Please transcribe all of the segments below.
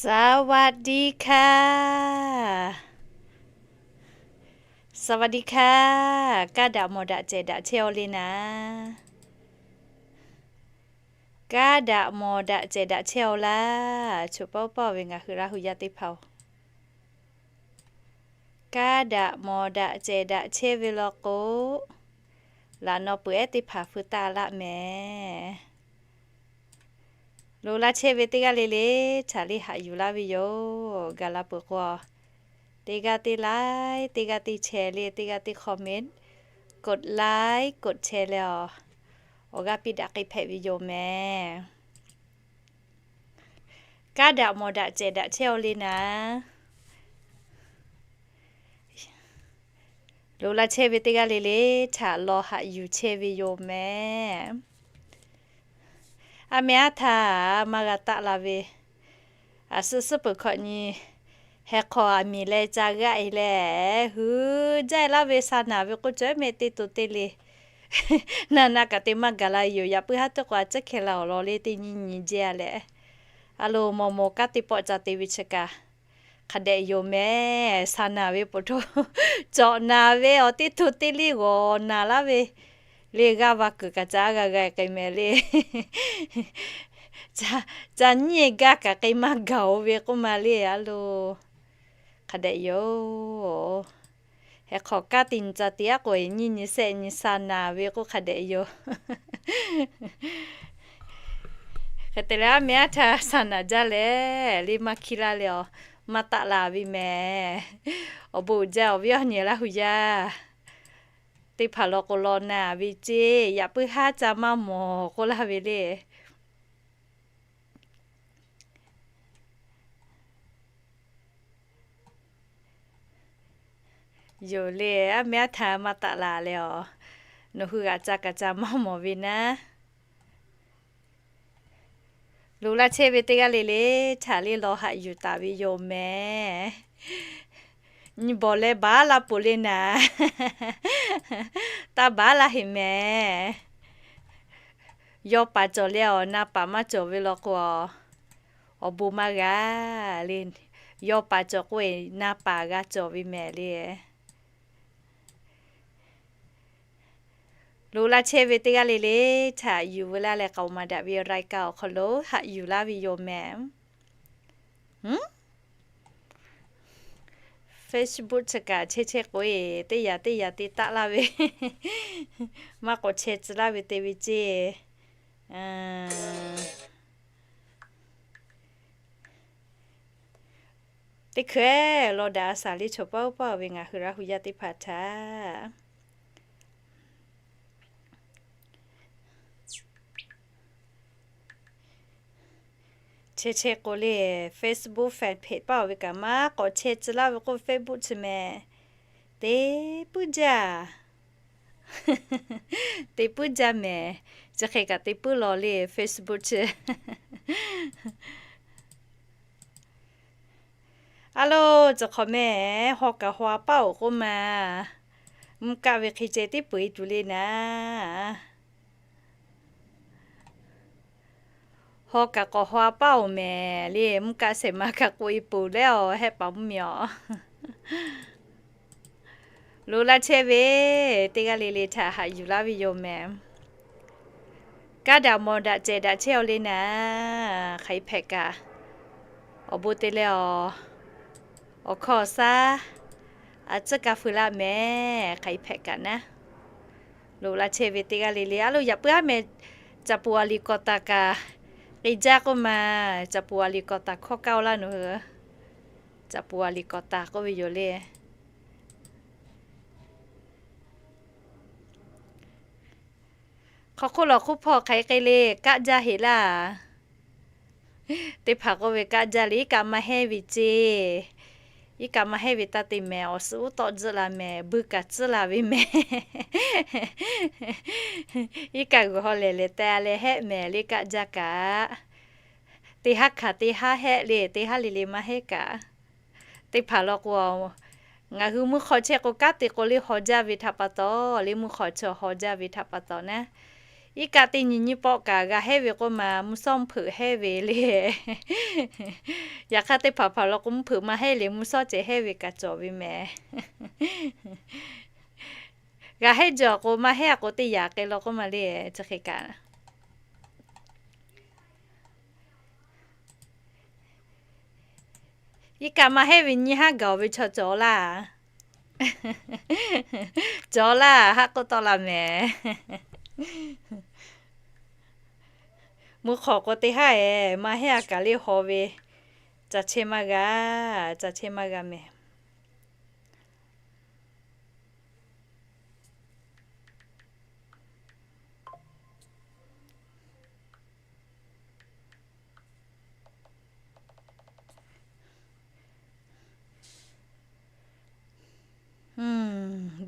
สวัสดีค่ะ สวัสดีค่ะ Kaˇ daꞈ mawˬ daꞈ cehˬ daꞈ chehˇ-aw le naˍ. Kaˇ daꞈ mawˬ daꞈ cehˬ daꞈ chehˇ-aw laˇ. Choˬ paˇ oˇ paˇ ve ngaˬ hui Laˇ hu yaˇ teˇ hpaˍ-oˬ, kaˇ daꞈ mawˬ daꞈ cehˬ daꞈ chehˇ ve law k'o, laꞈ naw peuˬ ehˉ teˇ hpaˍ feu taˆ laˆ mehˍ. Loꞈ la chehˇ ve teˇ g'aˇ le le htaꞈ le haꞈ yuˬ laˇ ve yoˬ. Gaˬ la peuˬ k'o, teˇ g'aˇ teˇ like, teˇ g'aˇ teˇ share le, teˇ g'aˇ teˇ comment, กดไลค์ กดแชร์ leh-aˬ, awˬ g'aˇ piˇ daꞈ k'ai hpehꞈ ve yoˬ mehˍ. Kaˇ daꞈ mawˬ daꞈ cehˬ daꞈ chehˇ-aw le naˍ. Loꞈ la chehˇ ve teˇ g'aˇ le le htaꞈ lawˬ haꞈ yuˬ chehˇ ve yoˬ mehˍ. A meh aˉ htaˇ maˇ g'a taˆ la ve, a suhˉ suhˉ peuˬ hkawꞈ nyi, heh hk'aw aˬ miˍ leh ca g'aˆ-e leh, hui jaˇ-e laˇ ve sa naˍ ve k'oˆ cawˬ meh teˇ to teˇ le. Naˆ naˆ kaꞈ te maˇ gaˬ la yoˬ. Yaꞈ puiˉ haˉ teˇ k'o a ciˉ hkeh la awˬ lawn le teˇ nyi nyi jehˇ-a leh, a loˍ mawˬ mawˬ kanˉ teˇ pawˆ ca te ve chi kaꞈ hk'a dehꞈ yoˬ mehˍ. Sa naˍ ve poˬ hto, cawꞈ naˍ ve awˬ teˇ to teˇ le g'awˬ naˍ laˇ ve le, g'aˇ va kuiˬ kaꞈ ca g'a g'a k'ai mehˍ le. Ca nyiˇ gaˇ kaꞈ k'ai maˇ gaˬ-oˬ ve k'oˆ ma le, a loˍ, hk'a dehꞈ yoˬ. Heh hk'aw kanˉ te nyi ca te aˉ k'o, nyiˇ nyi sehˆ nyi sa naˍ ve k'oˆ hk'a dehꞈ yoˬ. Hk'e te leh a meh aˉ htaˇ sa naˍ jaˇ leh le maˇ hkiˇ laˇ leh-aˬ, maˇ taˆ la ve mehˍ. Awˬ bon uiˍ jaˇ awˬ viˉ awˬ nyi Laˇ hu yaˇ teˇ hpaˍ law k'o law naˍ ve ceˇ. Yaꞈ puiˉ haˉ ca maˇ mawˬ k'oˆ laˇ ve le. Yoˬ le, a meh aˉ htaˇ maˇ taˆ la leh-aˬ, nawˬ hui g'aꞈ ca kaꞈ ca maˇ mawˬ ve naˉ. Loꞈ la chehˇ ve teˇ g'aˇ le le htaꞈ le lawˬ haꞈ yuˬ taˍ ve yoˬ mehˍ. Nyi bawˬ leh baˬ laˇ poˬ le naˍ, taˇ baˬ laˇ heꞈ mehˍ. Yaw paˍ cawˬ leh-aˬ, na paˍ maˇ cawˬ ve law k'o, awˬ bon maˇ g'a le. Yaw paˍ cawˬ k'oˆ-e, na paˍ g'a cawˬ ve mehˍ le. Loꞈ la chehˇ ve teˇ g'aˇ le le htaꞈ yuˬ veu laˇ leh k'aoˍ maˍ daꞈ ve รายการ awˬ hk'aw lo haꞈ yuˬ laˇ ve yoˬ mehˍ. Facebook chi kaꞈ chehˇ chehˇ k'oˆ-e, teˇ yanˇ teˇ yanˇ te taˆ laˇ ve, maˇ k'awꞈ chehˇ tcuh laˇ ve te ve ceˇ. Teˇ hkui-eˬ, law daꞈ a shaˍ le chaw paˇ oˇ paˇ ve ngaˬ hui Laˇ hu yaˇ teˇ hpaˍ htaꞈ chehˇ chehˇ k'oˆ le, Facebook fan page paˇ-oˬ ve kaꞈ maˇ k'awꞈ chehˇ tcuh laˇ ve k'oˆ, Facebook chi mehˍ, te puiˉ jaˇ. Te puiˉ jaˇ mehˍ. Chi hk'e kaꞈ te puiˉ law le Facebook chi. A loˍ, chi hk'awꞈ mehˍ, haw kaꞈ haw paˇ-oˬ k'oˆ ma. Mvuhˇ kaˆ ve hk'e ceh tiˉ peu-eˬ tuˬ le naˍ. Haw kaꞈ k'awꞈ haw paˇ-oˬ mehˍ le, mvuhˇ kaˆ shehˍ ma kaꞈ k'oꞈ-e peuˬ leh-aˬ, hehˆ paˍ mvuhˇ miˬ-aˬ. Loꞈ la chehˇ ve teˇ g'aˇ le le htaꞈ haꞈ yuˬ laˇ ve yoˬ mehˍ. Kaˇ daꞈ mawˬ daꞈ cehˬ daꞈ chehˇ-aw le naˍ, hk'aˬ hk'e hpehꞈ kaꞈ, awˬ bon te leh-aˬ, awˬ hkawˇ awˬ shaˉ a tcuhˉ ka feu laˇ mehˍ, hk'aˬ hk'e hpehꞈ kaꞈ naˉ. Loꞈ la chehˇ ve teˇ g'aˇ le le, a loˍ yaꞈ puiˉ haˉ mehˍ, caꞈ puˍ a liꞈ kawꞈ taˍ kaꞈ k'e jaˇ k'oˆ ma. Caꞈ puˍ a liꞈ kawꞈ taˍ hkawˇ kaˇ-oˆ laˇ nawˬ hui. Caꞈ puˍ a liꞈ kawꞈ taˍ k'oˆ ve yoˬ le. Hk'aw hk'oˆ lawˬ hk'oˆ hpawˇ hk'aˬ hk'e le kaˆ jaˇ heꞈ laˇ. Teˇ hpaˍ k'oˆ ve kaˆ jaˇ le, iˉ kaˆ maˇ heˆ ve ceˇ. Iˉ kaˆ maˇ heˆ ve taˇ te mehˍ, awˬ suhˍ uˉ tawˆ tcuhˉ la mehˍ, buiˇ kaꞈ tcuhˉ la ve mehˍ. Iˉ kaˆ g'uiˬ haw lehˬ lehˬ teh leh hehˆ mehˍ le kaˆ jaˇ kaꞈ. Teˇ haˉ hkanˍ teˇ haˉ hehˆ le, teˇ haˉ le le maˇ heˆ kaꞈ. Teˇ hpaˍ law k'o, ngaˬ hui mvuhˇ hk'aw chehˇ k'o kanˉ te k'o le haw jaˇ ve htaꞈ pa taw, le mvuhˇ hk'aw chaw haw jaˇ ve htaꞈ pa taw naˉ, Iˉ kaˆ teˇ nyi nyiˇ pawˆ kaꞈ g'a hehˉ ve k'oˆ ma, mvuhˇ shawˉ mvuhˇ hpeuꞈ hehˉ ve le. Yaꞈ hk'aˇ teˇ hpaˍ hpaˍ law k'o, mvuhˇ hpeuꞈ maˇ hehˉ le, mvuhˇ shawˉ ceh hehˉ ve kaꞈ cawˬ ve mehˍ. G'a hehˉ jaw k'o, maˇ hehˉ k'o, teˇ yaꞈ k'e law k'oˆ ma le, chi hk'e kaꞈ. Iˉ kaˆ maˇ hehˉ ve nyiˇ haˉ gaˬ ve chaw cawˬ laˇ. Cawˬ laˇ, haˉ k'oˆ tawˆ la mehˍ. Mvuhˇ hk'awꞈ k'o teˇ haˉ ehˍ, maˇ hehˉ a kaꞈ le haw ve, caˬ chehˇ maˇ g'a, caˬ chehˇ maˇ g'a mehˍ.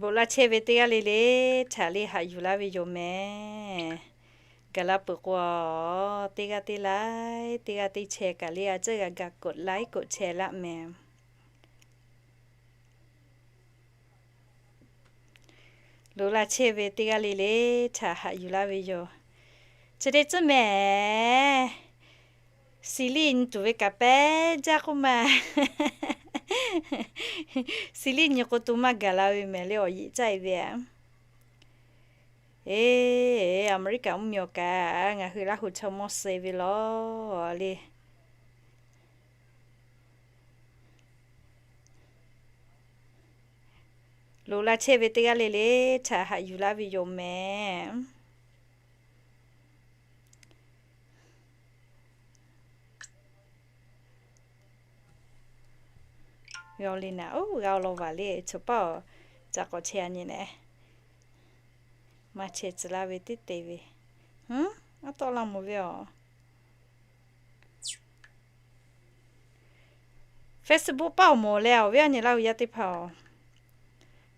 Bon laˇ chehˇ ve teˇ g'aˇ le le htaꞈ le haꞈ yuˬ laˇ ve yoˬ mehˍ. Gaˬ la peuˬ k'o, teˇ g'aˇ teˇ laiˉ, teˇ g'aˇ teˇ chehˇ kaꞈ le a ciˉ g'a ga กดไลค์ กดแชร์ laˆ mehˍ. Loꞈ la chehˇ ve teˇ g'aˇ le le htaꞈ haꞈ yuˬ laˇ ve yoˬ. Chi teˇ tcuhˉ mehˍ. Siˍ liˇ nyi tuˬ ve kaꞈ pehˉ jaˇ k'oˆ ma. Siˍ liˇ nyi k'o, to maˇ gaˬ la ve mehˍ le awˬ yeꞈ caˇ e ve a. Eˬ, Aˍmeˍriˆkaˍ mvuhˇmiˬ awˬ kaꞈ ngaˬ hui Laˇ huˍ chaw mawˇ suh ve law le. Loꞈ la chehˇ ve teˇ g'aˇ le le htaꞈ haꞈ yuˬ laˇ ve yoˬ mehˍ. G'a le naˍ, oˇ g'a awˬ lawn vaˬ le, chaw paˇ awˬ ca k'awꞈ chehˇ a nyi nehˬ. Maˇ chehˇ tcuh laˇ ve teˇ te ve. Hm, aˉ tawˆ la mawˬ ve aˬ. Facebook paˇ awˬ mawˬ leh awˬ viˉ awˬ nyi Laˇ huˍ yaˇ teˇ hpaˍ-oˬ,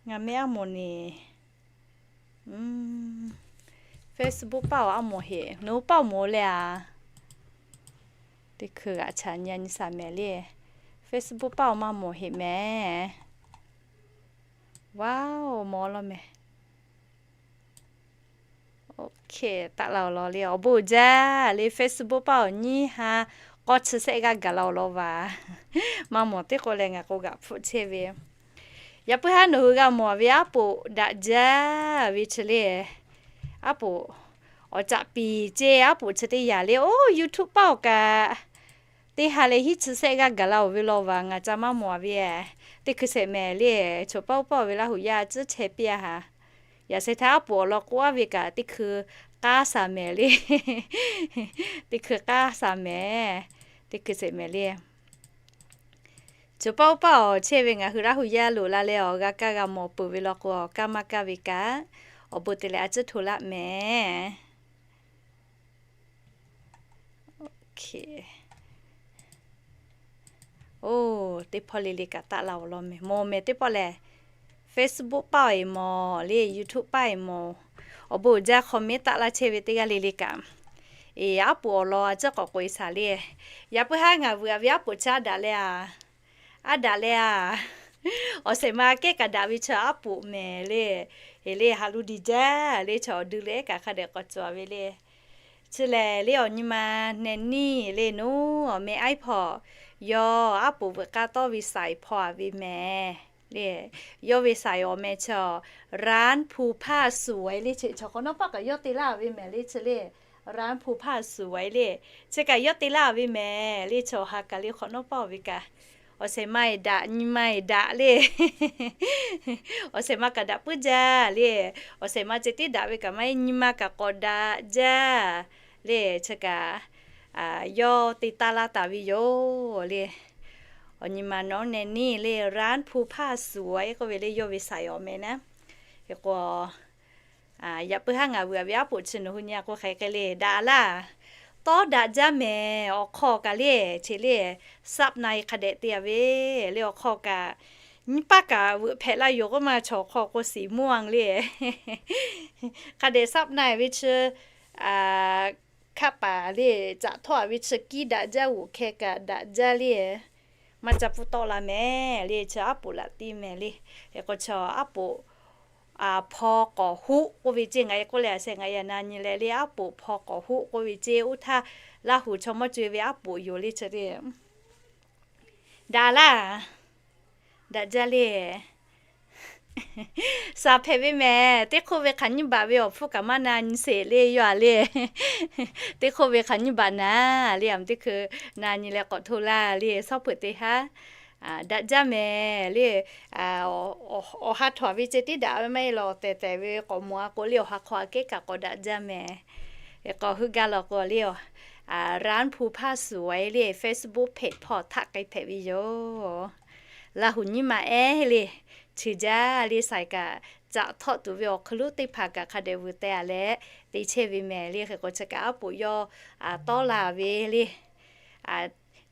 ngaˬ meh aˉ mawˬ neˬ. Facebook paˇ awˬ aˉ mawˬ heꞈ, nawˬ hui paˇ awˬ mawˬ leh a. Teˇ hkui g'aꞈ chaꞈ nyi a nyi shaˍ mehˍ le. Facebook paˇ awˬ maˇ mawˬ heꞈ mehˍ. Wow, mawˬ law mehˍ. Taˆ la awˬ lawn le, awˬ bon jaˇ le. Facebook paˇ awˬ nyiˇ ha k'awˇ chi shehˆ g'aˇ gaˬ la awˬ lawn vaˬ. Maˇ mawˬ teˇ k'o leh ngaˬ k'o g'aꞈ hpfuhˆ chehˇ ve. Yaꞈ puiˉ haˉ nawˬ hui g'a mawˬ ve aˉ poꞈ daꞈ jaˇ ve chi le. Aˉ poꞈ awˬ caꞈ piˍ ce aˉ poꞈ chi teˇ yanˇ le. Oˇ, YouTube paˇ awˬ kaꞈ teˇ ha leh hiˉ chi shehˆ g'aˇ gaˬ la oˬ ve law vaˬ, ngaˬ ca maˇ mawˬ a ve. Teˇ hkui shehˍ mehˍ le, chaw paˇ oˇ paˇ oˬ ve Laˇ huˍ yaˇ a ciˉ chehˇ piˇ a haˍ. Yaꞈ sheh htaˇ aˉ poꞈ awˬ lawn k'oˆ a ve kaꞈ teˇ hkui k'aˉ sha mehˍ le. Teˇ hkui k'aˉ sha mehˍ. Teˇ hkui shehˍ mehˍ le. Chaw paˇ oˇ paˇ awˬ chehˇ ve ngaˬ hui Laˇ huˍ yaˇ loꞈ la leh awˬ g'a kaˇ g'a mawˬ peuˬ ve law k'o, awˬ kaˇ maˇ kaˇ ve kaꞈ awˬ bon te leh a ciˉ hto laˆ mehˍ. Oˇ, teˇ hpawˇ le le kaꞈ taˆ la awˬ lawn mehˍ. Mawˬ mehˍ teˇ pawˆ lehˬ, Facebook paˇ awˬ e mawˬ le, YouTube paˇ e mawˬ. Awˬ bon uiˍ jaˇ comment taˆ laˇ chehˇ ve teˇ g'aˇ le le kaꞈ, eˬ, aˉ poꞈ awˬ lawn a ciˉ k'awꞈ k'oꞈ e shaˍ le. Yaꞈ puiˉ haˉ ngaˬ vuiˬ a ve aˉ poꞈ caˉ daꞈ leh a, aˉ daꞈ leh a, awˬ shehˍ ma kehˉ kaꞈ daꞈ ve chi aˉ poꞈ mehˍ le. Eˬ le, ha lu diˬ jaˇ le, chaw awˬ du leh kaꞈ hk'a dehꞈ k'awꞈ cawˬ ve le. Chi lehˬ le, awˬ nyi ma Nehˬniˆ le, nawˬ awˬ meh aiˉ hpawˇ yawˇ aˉ poꞈ veuꞈ k'aˇ tawˇ ve saiˍ hpawˇ a ve mehˍ le. Yawˇ ve saiˍ awˬ meh chi ร้านภูผาสวย le, chi chaw hk'awꞈ nawˉ paˆ kaꞈ yawˇ te laˇ ve mehˍ le chi le. ร้านภูผาสวย le, chi kaꞈ yawˇ te laˇ ve mehˍ le, chaw ha kaꞈ le hk'awꞈ nawˉ paˆ ve kaꞈ awˬ shehˍ ma eˬ daꞈ, nyi ma eˬ daꞈ le. Awˬ shehˍ ma kaꞈ daꞈ puiˉ jaˇ le. Awˬ shehˍ ma ceh tiˉ daꞈ ve kaꞈ maˇ heˆ, nyi ma kaꞈ k'awꞈ daꞈ jaˇ le. Chi kaꞈ yawˇ te taˇ laˇ taˍ ve yoˬ le. Awˬ nyi ma nawˬ Nehˬniˆ le, ร้านภูผาสวย k'oˆ ve le, yawˇ ve saiˍ awˬ meh naˉ. Hk'e k'o, yaꞈ puiˉ haˉ ngaˬ vuiˬ a ve aˉ poꞈ chi nawˬ hui nyi a k'o hk'aˬ hk'e le, daꞈ laˇ. Tawˇ daꞈ jaˇ mehˍ. Awˬ hk'aw kaꞈ le, chi le, sub na e hk'a dehꞈ te a ve le, awˬ hk'aw kaꞈ nyiˇ paˆ kaꞈ veuꞈ hpehꞈ laˇ yoˬ k'oˆ ma, chaw awˬ hk'aw k'o siˍ mvuhˇ a le. Hk'a dehꞈ sub na e ve chi, hkaˆ paˍ le, caꞈ htawˇ a ve chi kiˇ daꞈ jaˇ, g'oꞈ hkeh kaꞈ daꞈ jaˇ le. Maˇ ca pfuhˇ tawˆ la mehˍ le, chi aˉ poꞈ laꞈ tiˇ mehˍ le. Hk'e k'o chaw aˉ poꞈ hpaw k'awˍ hoˆ k'oˆ ve ceˇ. Ngaˬ e k'oˆ leh a sheh ngaˬ e na nyi leh le, aˉ poꞈ hpaw k'awˍ hoˆ k'oˆ ve ceˇ. Oˇ htaˇ Laˇ huˍ chaw mawˇ co e ve aˉ poꞈ yoˬ le chi teˇ daꞈ laˇ. Daꞈ jaˇ le. Shaˍ hpehꞈ ve mehˍ. Teˇ hk'oˆ ve hk'aˬ nyiˇ baꞈ ve awˬ hpfuhˇ kaꞈ maˇ na nyi sheˍ le, yawˇ a le. Teˇ hk'oˆ ve hk'aˬ nyiˇ baꞈ na le, a teˇ hkui na nyi leh k'awꞈ hto laˇ le, shawˉ peuˬ teˇ haˉ. Daꞈ jaˇ mehˍ le. Awˬ ha htawnˍ ve ceh tiˉ daꞈ ve maˇ heˆ lawˬ, tehˬ tehˬ ve k'awꞈ mawˬ a k'o le, awˬ ha hk'aw aꞈ kehˉ kaꞈ k'awꞈ daꞈ jaˇ mehˍ. K'awꞈ heuˆ gaˇ law k'o le, ร้านภูผาสวย le Facebook page hpawˇ htaꞈ k'ai hpehꞈ ve yoˬ. Laˇ huˍ nyiˇ ma ehˉ le, chi jaˇ le, shaiˍ kaꞈ caꞈ htawˆ tuˬ ve awˬ hk'aw lo teˇ hpaˍ kaꞈ hk'a dehꞈ vuiˬ teh a leh te chehˇ ve mehˍ le. Hk'e k'o chi kaꞈ aˉ poꞈ yawˇ tawˇ la ve le.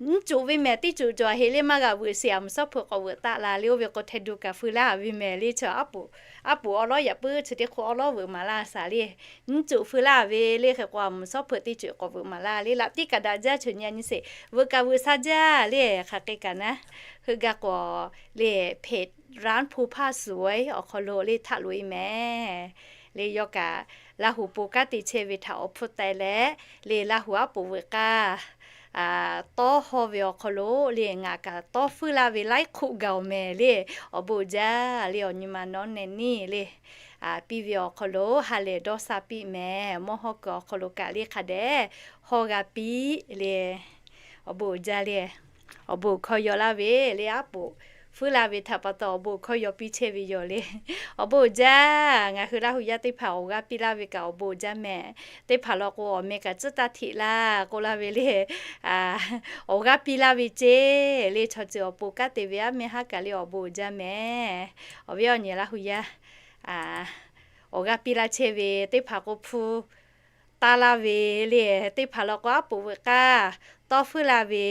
Nyiˇ cuˬ ve mehˍ, teˇ cuˬ cawˬ heˆ le, maˇ g'a vuiˬ sheˍ, a mvuhˬ shawˉ hpeuꞈ k'awꞈ vuiˬ taˆ la le. Oˇ ve k'o hteh du kaꞈ feu laˇ ve mehˍ le. Chi aˉ poꞈ awˉ lawˉ yaꞈ puiˉ chi teˇ hk'oˆ awˉ lawˉ vuiˬ maˍ laˇ shaˍ le. Nyiˇ cuˬ feu laˇ ve le. Hk'e k'o a mvuhˬ shawˉ hpeuꞈ teˇ cuˬ k'awꞈ vuiˬ maˍ laˇ le. Laꞈ tiˉ kaꞈ daꞈ jaˇ, chaw nyi a nyi sheˍ, vuiˬ kaꞈ vuiˬ sha jaˇ le. Hk'aˬ hk'e kaꞈ naˉ, heuˆ gaˇ k'o le, page ร้านภูผาสวย awˬ hk'aw lo le htaˆ loꞈ e mehˍ le. Yawˇ kaꞈ Laˇ huˍ po kanˉ te chehˇ ve htaꞈ awˬ hpfuhˇ teh leh le, Laˇ huˍ aˉ poꞈ veuꞈ k'aˇ tawˇ hawˇ ve awˬ hk'aw lo le, ngaˬ kaꞈ tawˇ feuˉ laˇ ve laiˉ hk'oˆ gaˬ oˬ mehˍ le. Awˬ bon uiˍ jaˇ le, awˬ nyi ma nawˉ neh neˇ le, piˇ ve awˬ hk'aw lo ha lehˬ dawˇ sha piˇ mehˍ. Mawˇ hawˇ kuiˬ awˬ hk'aw lo kaꞈ le hk'a dehꞈ hawˇ g'a piˇ le. Awˬ bon uiˍ jaˇ le. Awˬ bon hkawˇ yaw laˇ ve le, aˉ poꞈ feuˉ laˇ ve htaꞈ pa taw awˬ bon hkawˇ yaw piˇ chehˇ ve yoˬ le. Awˬ bon uiˍ jaˇ. Ngaˬ hui Laˇ huˍ yaˇ teˇ hpaˍ awˬ g'aˇ piˇ laˇ ve kaꞈ awˬ bon uiˍ jaˇ mehˍ. Teˇ hpaˍ law k'o awˬ meh kaꞈ tcuhˉ taˇ hteꞈ laˇ k'oˆ laˇ ve le. Awˬ g'aˇ piˇ laˇ ve ceˇ le. Chaw ceuˬ awˬ pon kanˉ te ve aˉ meh haˉ kaꞈ le awˬ bon uiˍ jaˇ mehˍ. Awˬ viˉ awˬ nyi Laˇ huˍ yaˇ awˬ g'aˇ piˇ laˇ chehˇ ve, teˇ hpaˍ k'o hpu taˇ laˇ ve le, teˇ hpaˍ law k'o aˉ poꞈ veuꞈ k'aˇ tawˇ feuˉ laˇ ve,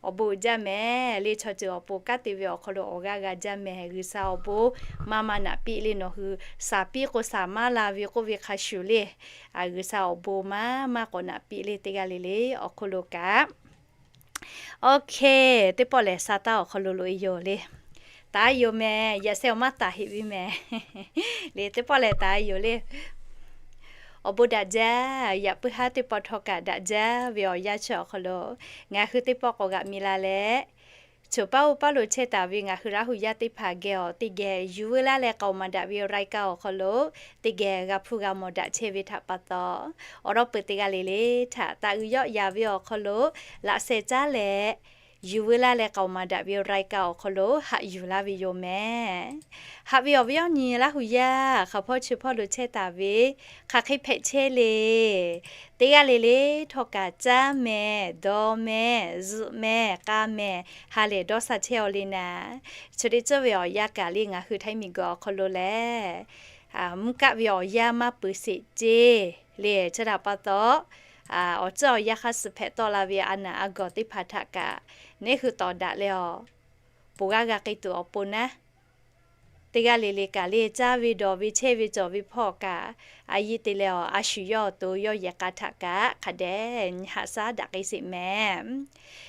awˬ bon uiˍ jaˇ mehˍ le. Chaw ceuˬ awˬ pon kanˉ te ve awˬ hk'aw lo awˬ g'aˇ g'a jaˇ mehˍ. G'uiˬsha awˬ bon maˇ maˇ naꞈ piˇ le. Nawˬ hui shaˍ piˇ k'o shaˍ maˇ la ve k'oˆ ve hk'a shuˍ le, G'uiˬsha awˬ bon maˇ maˇ k'awꞈ naꞈ piˇ le. Teˇ g'aˇ le le awˬ hk'aw lo kaꞈ OK, teˇ pawˆ lehˬ sa taˇ awˬ hk'aw lo loꞈ e yoˬ le. Taˍ yoˬ mehˍ, yaꞈ sheh awˬ maˇ taˍ heˆ ve mehˍ le. Teˇ pawˆ lehˬ taˍ yoˬ le. Awˬ bon daꞈ jaˇ. Yaꞈ puiˉ haˉ teˇ pawˆ htawˇ kaꞈ daꞈ jaˇ ve awˬ yanˇ chi awˬ hk'aw lo ngaˬ hui teˇ pawˆ k'awꞈ g'aꞈ mi la leh, choˬ paˉ oˇ paˉ lo chehˇ taˍ ve ngaˬ hui Laˇ huˍ yaˇ teˇ hpaˍ geh awˬ teˇ geh yuˬ veu laˇ leh k'aoˍ maˍ daꞈ ve รายการ awˬ hk'aw lo teˇ geh g'a hpuˇ g'a mawˬ daꞈ chehˇ ve htaꞈ pa taw, awˬ lawn peuˬ teˇ g'aˇ le le htaꞈ taꞈ uiˍ yawˆ yaˍ ve awˬ hk'aw lo laꞈ sheh caˉ leh, yuˬ veu laˇ leh k'aoˍ maˍ daꞈ ve รายการ awˬ hk'aw lo haꞈ yuˬ laˇ ve yoˬ mehˍ. Haꞈ ve awˬ viˉ awˬ nyi Laˇ huˍ yaˇ hk'aˬ hpawˇ chi hpawˇ lo chehˇ taˍ ve, hk'aˬ hk'e hpehꞈ chehˇ le. Teˇ g'aˇ le le htawˇ kaꞈ caˇ mehˍ, dawˇ mehˍ, zuhꞈ mehˍ, k'a mehˍ, ha lehˬ dawˇ sha chehˇ aw le naˍ. Chi teˇ ceuˬ ve awˬ yanˇ kaꞈ le ngaˬ hui Htaiˇ miˬguiˬ awˬ hk'aw lo lehˬ, mvuhˇ kaˆ ve awˬ yanˇ maˇ peuˬ sheˍ ceˇ le. Chi htaꞈ pa taw, awˬ ceuˬ awˬ yanˇ hk'aˇ suh hpehꞈ tawˆ la ve a naˍ a gawˬ teˇ hpaˍ htaꞈ kaꞈ neˇ hui tawˍ daꞈ leh awˬ, poˬ g'aˇ g'a k'ai tuˬ awˬ pon naˉ, teˇ g'aˇ le le kaꞈ le caˇ ve dawˬ ve chehˇ ve cawˬ ve hpawˇ kaꞈ, a yiˇ te leh awˬ a shu yawˇ awˬ to yawˇ yehˬ k'a htaꞈ kaꞈ hk'a dehꞈ nyi haꞈ shaˉ daꞈ k'ai sheˍ mehˍ.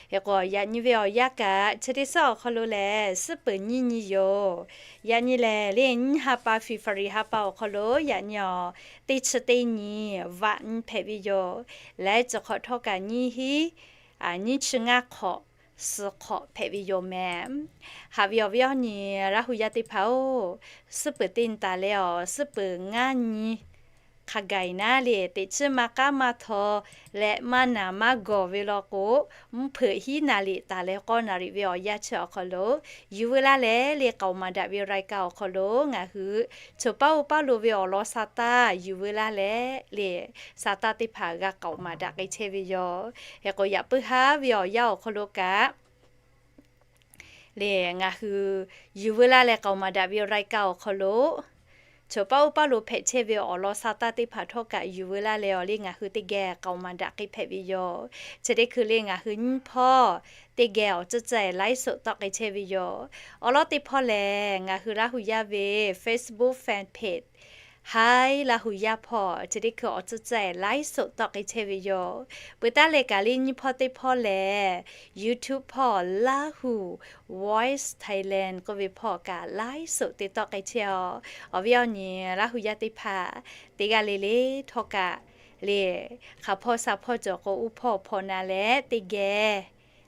Hk'e k'o yaꞈ nyi ve awˬ yanˇ kaꞈ chi teˇ suhˉ awˬ hk'aw lo lehˬ suhˉ peuˬ nyiˇ nyi yoˬ. Yaꞈ nyi lehˬ le nyiˇ ha pa February ha pa awˬ hk'aw lo yaꞈ nyi awˬ teˇ chi teˇ nyi vaꞈ nyi hpehꞈ ve yoˬ. Laiˉ ceuˬ hk'awꞈ htawˇ kaꞈ nyiˇ hinˉ nyiˇ chi ngaˇ hk'awꞈ suh hk'awꞈ hpehꞈ ve yoˬ mehˍ. Haꞈ ve awˬ viˉ awˬ nyi Laˇ huˍ yaˇ teˇ hpaˍ-oˬ, suhˉ peuˬ teˇ nyi taˍ leh awˬ suhˉ peuˬ ngaˇ nyi hk'a gaˬ naˉ le, teꞈ chiˉ maˇ k'aˉ maˇ htaw leh maˇ naˍ maˇ gawˬ ve law k'o, mvuhˇ hpeuꞈ hiˉ naˍ riˍ taˍ leh k'awˇ naˍ riˍ ve awˬ yanˇ chi awˬ hk'aw lo yuˬ veu laˇ leh le k'aoˍ maˍ daꞈ ve รายการ awˬ hk'aw lo ngaˬ hui choˬ paˉ oˇ paˉ lo ve awˬ lawn sa taˇ yuˬ veu laˇ leh le, sa taˇ teˇ hpaˍ g'a k'aoˍ maˍ daꞈ k'ai chehˇ ve yoˬ. Hk'e k'o yaꞈ puiˉ haˉ ve awˬ yanˇ awˬ hk'aw lo kaꞈ le ngaˬ hui yuˬ veu laˇ leh k'aoˍ maˍ daꞈ ve รายการ awˬ hk'aw lo choˬ paˉ oˇ paˉ lo hpehꞈ chehˇ ve awˬ lawn sa taˇ teˇ hpaˍ htawˇ kaꞈ yuˬ veu laˇ leh awˬ le ngaˬ hui teˇ geh k'aoˍ maˍ daꞈ k'ai hpehꞈ ve yoˬ. Chi teˇ hkui le ngaˬ hui nyiˇ hpawˇ teˇ geh awˬ ceuˬ ceuˬ laiˉ suhˍ tawˆ k'ai chehˇ ve yoˬ. Awˬ lawn teˇ hpawˇ lehˬ ngaˬ hui Laˇ huˍ yaˇ ve Facebook fan page Hi, Laˇ huˍ yaˇ hpawˇ chi teˇ hkui awˬ tcuhˉ tcuhˉ laiˉ soꞈ tawˆ k'ai chehˇ ve yoˬ. Peuˬ taˉ leh kaꞈ lehˬ nyiˇ hpawˇ teˇ hpawˇ lehˬ, YouTube hpawˇ Laˇ huˍ Voice Thailand k'oˆ ve hpawˇ kaꞈ laiˉ soꞈ te tawˆ k'ai chehˇ-oˬ. Awˬ viˉ awˬ nyi Laˇ huˍ yaˇ teˇ hpaˍ teˇ g'aˇ le le htawˇ kaꞈ lehˬ, hk'aˬ hpawˇ sha hpawˇ cawˬ k'o, uˉ hpawˇ hpawnˬ na leh teˇ geh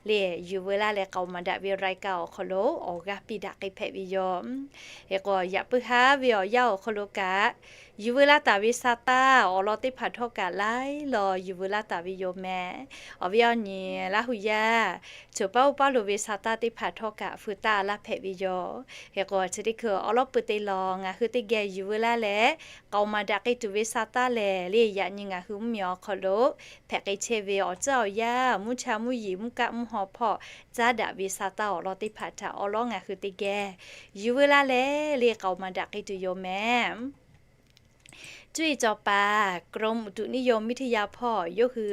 lehˬ, yuˬ veu laˇ leh k'aoˍ maˍ daꞈ ve รายการ awˬ hk'aw lo awˬ g'aˇ piˇ daꞈ k'ai hpehꞈ ve yoˬ. Hk'e k'o, yaꞈ puiˉ haˉ ve awˬ yanˇ awˬ hk'aw lo kaꞈ, yuˬ veu laˇ taˍ ve sa taˇ awˬ lawn teˇ hpaˍ htawˇ kaꞈ laiˉ law yuˬ veu laˇ taˍ ve yoˬ mehˍ. Awˬ viˉ awˬ nyi Laˇ huˍ yaˇ, choˬ paˉ uˉ paˉ lo ve sa taˇ teˇ hpaˍ htawˇ kaꞈ feu taˇ laˇ hpehꞈ ve yoˬ. Hk'e k'o, chi teˇ hkui awˉ lawˉ pui teˇ lawn ngaˬ hui teˇ geh yuˬ veu laˇ leh k'aoˍ maˍ daꞈ k'ai tuˬ ve sa taˇ lehˬ, lehˬ yaꞈ nyi ngaˬ hui mvuhˇmiˬ awˬ hk'aw lo hpehꞈ k'ai chehˇ ve awˬ tcuhˉ awˬ yanˇ, mvuhˇ cha mvuhˇ yeˬ mvuhˇ kaˆ mvuhˇ haw hpawˇ caˉ daꞈ ve sa taˇ awˬ lawn teˇ hpaˍ htaꞈ awˉ lawˉ ngaˬ hui teˇ geh yuˬ veu laˇ leh lehˬ k'aoˍ maˍ daꞈ k'ai tuˬ yoˬ mehˍ. Cuˇ yiˍ cawˬ paˍ กรมอุตุนิยมวิทยา hpawˇ yawˇ hui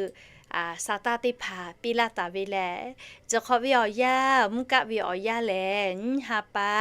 sa taˇ teˇ hpaˍ piˇ laˇ taˍ ve lehˬ, chi hk'awꞈ ve awˬ yanˇ, mvuhˇ kaˆ ve awˬ yanˇ lehˬ, nyiˇ ha pa,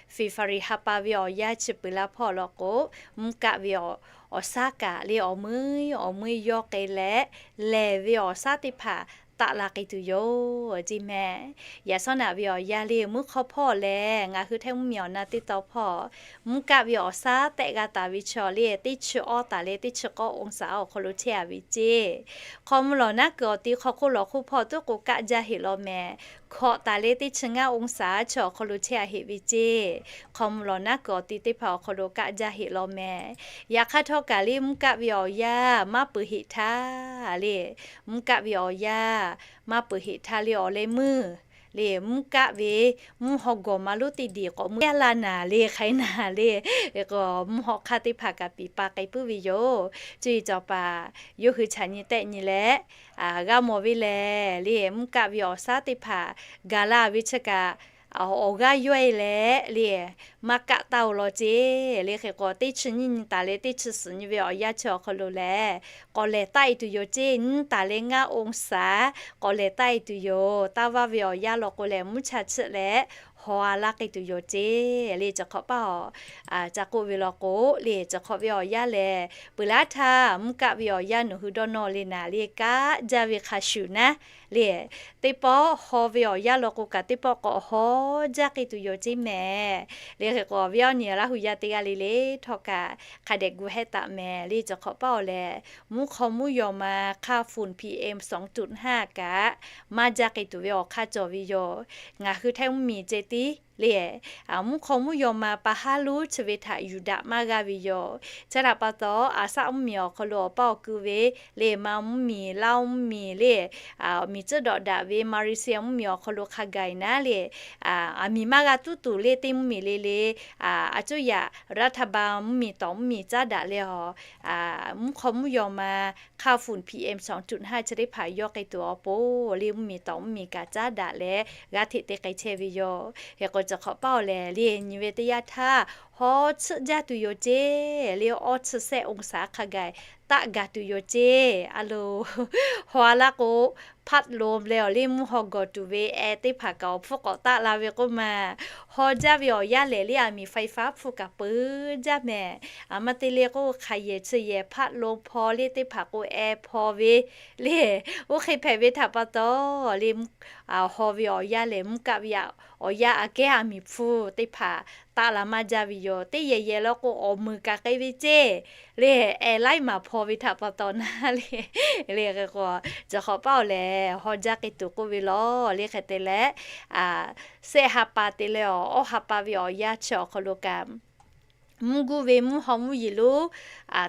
February ha pa ve awˬ yanˇ chi peuˬ laˇ hpawˇ law k'o, mvuhˇ kaˆ ve awˬ, awˬ shaˉ kaꞈ lehˬ awˬ meuˇ awˬ meuˇ yawˇ k'ai leh, lehˬ ve awˬ shaˉ teˇ hpaˍ taˆ la k'ai tuˬ yoˬ ceˇ mehˍ. Yaꞈ shawˉ naꞈ ve awˬ yanˇ lehˬ, mvuhˇ hk'aw hpawˇ lehˬ ngaˬ hui htaiˇ mvuhˇmiˬ awˬ na teˇ taw hpawˇ mvuhˇ kaˆ ve awˬ shaˉ tehˆ g'a taˍ ve chaw lehˬ, teˇ chi awˇ taˍ leh teˇ chi k'awˇ องศา awˬ hk'aw lo chehˇ a ve ceˇ. Hk'aw mvuh lawˬ naˉ kuiˬ awˬ ti hk'aw hk'oˆ lawˬ hk'oˆ hpawˇ tuˉ k'o kaˆ jaˇ heˆ law mehˍ. Hkawꞈ taˍ leh teˇ chi ngaˇ องศา chi awˬ hk'aw lo chehˇ a heˆ ve ceˇ. Hk'aw mvuh lawˬ naˉ kuiˬ awˬ ti teˇ hpaˍ awˬ hk'aw lo kaˆ jaˇ heˆ law mehˍ. Yaꞈ hk'aˇ htawˇ kaꞈ lehˬ, mvuhˇ kaˆ ve awˬ yanˇ maˇ peuˬ heˆ htaˇ lehˬ, mvuhˇ kaˆ ve awˬ yanˇ maˇ peuˬ heˆ htaˇ lehˬ, awˬ leh meuˇ lehˬ, mvuhˇ kaˆ ve mvuhˇ haw gawˬ ma lonˉ teˇ diˬ k'awꞈ meuˇ jaˇ la naˍ lehˬ, hk'aiˉ naˍ lehˬ, k'o mvuhˇ haw hk'aˇ teˇ hpaˍ kaꞈ piˍ pa k'ai puiˉ ve yoˬ. Cuˇ yiˍ cawˬ paˍ yawˇ hui chaꞈ nyi tehˆ nyi leh g'a mawˬ ve lehˬ, lehˬ mvuhˇ kaˆ ve awˬ shaˉ teˇ hpaˍ gaˬ la ve chi kaꞈ awˬ g'aˇ yawˇ e leh lehˬ, maˇ kaˆ taˇ-oˬ law ceˇ. Lehˬ hk'e k'o, teˇ chi nyiˇ nyi taˍ leh teˇ chi suhˍ nyi ve awˬ yanˇ chi awˬ hk'aw lo lehˬ, k'awꞈ lehˬ taˆ e tuˬ yoˬ ceˇ. Nyiˇ taˍ leh ngaˇ องศา k'awꞈ lehˬ taˆ e tuˬ yoˬ. Taˇ vaˇ ve awˬ yanˇ law k'o lehˬ, mvuhˇ cha chiˆ leh haw a laˇ k'ai tuˬ yoˬ ceˇ. Lehˬ chi hk'awꞈ paˇ awˬ ca k'oˆ ve law k'o, lehˬ chi hk'awꞈ ve awˬ yanˇ lehˬ, peuˬ laˇ htaˇ mvuhˇ kaˆ ve awˬ yanˇ nawˬ hui dawˇ nawˇ le naˍ lehˬ, kaˆ jaˇ ve hk'a shuˍ naˉ lehˬ, teˇ pawˆ haw ve awˬ yanˇ law k'o kaꞈ teˇ pawˆ k'awꞈ haw jaˇ k'ai tuˬ yoˬ ceˇ mehˍ. Lehˬ hk'e k'o, awˬ viˉ awˬ nyi Laˇ huˍ yaˇ teˇ g'aˇ le le htawˇ kaꞈ hk'a dehꞈ gu hehˆ taˍ mehˍ. Lehˬ chi hk'awꞈ paˇ awˬ lehˬ, mvuhˇ hk'aw mvuhˇ yaw ma hk'aˇ ฝุ่น PM สองจุดห้า kaꞈ maˇ jaˇ k'ai tuˬ ve awˬ hk'aˇ cawˬ ve yoˬ. Ngaˬ hui htaiˇ mvuhˇmiˬ ceh tiˉ lehˬ, mvuhˇ hk'aw mvuhˇ yaw ma pa haˉ lonˉ chi ve htaꞈ yuˬ daꞈ maˇ g'a ve yoˬ. Chi htaꞈ pa taw, aˬ saˆ mvuhˇmiˬ awˬ hk'aw lo awˬ paˇ awˬ ku ve lehˬ, Maˇ mvuhˇmiˬ, Laˇ mvuhˇmiˬ lehˬ, miˬ tcuhˉ dawꞈ daꞈ ve Malaysia mvuhˇmiˬ awˬ hk'aw lo hk'a gaˬ naˉ lehˬ, aˬ miˬ maˇ g'a tuˉ tuˬ lehˬ, teˇ mvuhˇmiˬ le le, aˬ cuˇ yaꞈ รัฐบาล mvuhˇmiˬ tawˍ mvuhˇmiˬ caˉ daꞈ leh awˬ, mvuhˇ hk'aw mvuhˇ yaw ma hk'aˇ ฝุ่น PM สองจุดห้า chi teˇ hpaˍ yawˇ k'ai tuˬ awˬ pon lehˬ, mvuhˇmiˬ tawˍ mvuhˇmiˬ kaꞈ caˉ daꞈ leh g'aˇ hteꞈ te k'ai chehˇ ve yoˬ. Hk'e k'o, chi hk'awꞈ paˇ awˬ lehˬ, lehˬ nyi ve teˇ yanˇ htaˇ haw chiˆ jaˇ tuˬ yoˬ ceˇ. Lehˬ awˇ chi sehˆ องศา hk'a gaˬ taˆ gaˬ tuˬ yoˬ ceˇ. A lo, haw a laˇ k'o, พัดลม leh awˬ lehˬ mvuhˇ haw gawˬ tuˬ ve e teˇ hpaˍ kaꞈ awˬ hpfuhˇ k'awꞈ taˆ la ve k'oˆ maˬ, haw jaˇ ve awˬ yanˇ lehˬ lehˬ, aˬ miˬ ไฟฟ้า hpfuhˇ kaꞈ peuˬ jaˇ mehˍ. Aˬ maˇ te leh k'o, hk'aˬ yehˬ chi yehˬ พัดลม hpaw lehˬ teˇ hpaˍ k'o, e hpaw ve lehˬ, oˇ hk'e hpehꞈ ve htaꞈ pa taw lehˬ, haw ve awˬ yanˇ lehˬ, mvuhˇ kaˆ ve awˬ yanˇ aꞈ kehˉ aˬ miˍ hpfuhˇ teˇ hpaˍ taˆ la maˇ jaˇ ve yoˬ. Teˇ yehˬ yehˬ law k'o, awˬ meunˍ kaꞈ k'ai ve ceˇ. Lehˬ, e laiˉ maˬ hpaw ve htaꞈ pa taw naˉ lehˬ, lehˬ hk'e k'o, chi hk'awꞈ paˇ awˬ lehˬ, haw jaˇ k'ai tuˬ k'oˆ ve law. Lehˬ hk'e te leh, sehˆ ha pa te leh awˬ, awˇ ha pa ve awˬ yanˇ chi awˬ hk'aw lo kaꞈ, mvuhˇ guˇ ve mvuhˇ haw mvuhˇ yeˬ lonˉ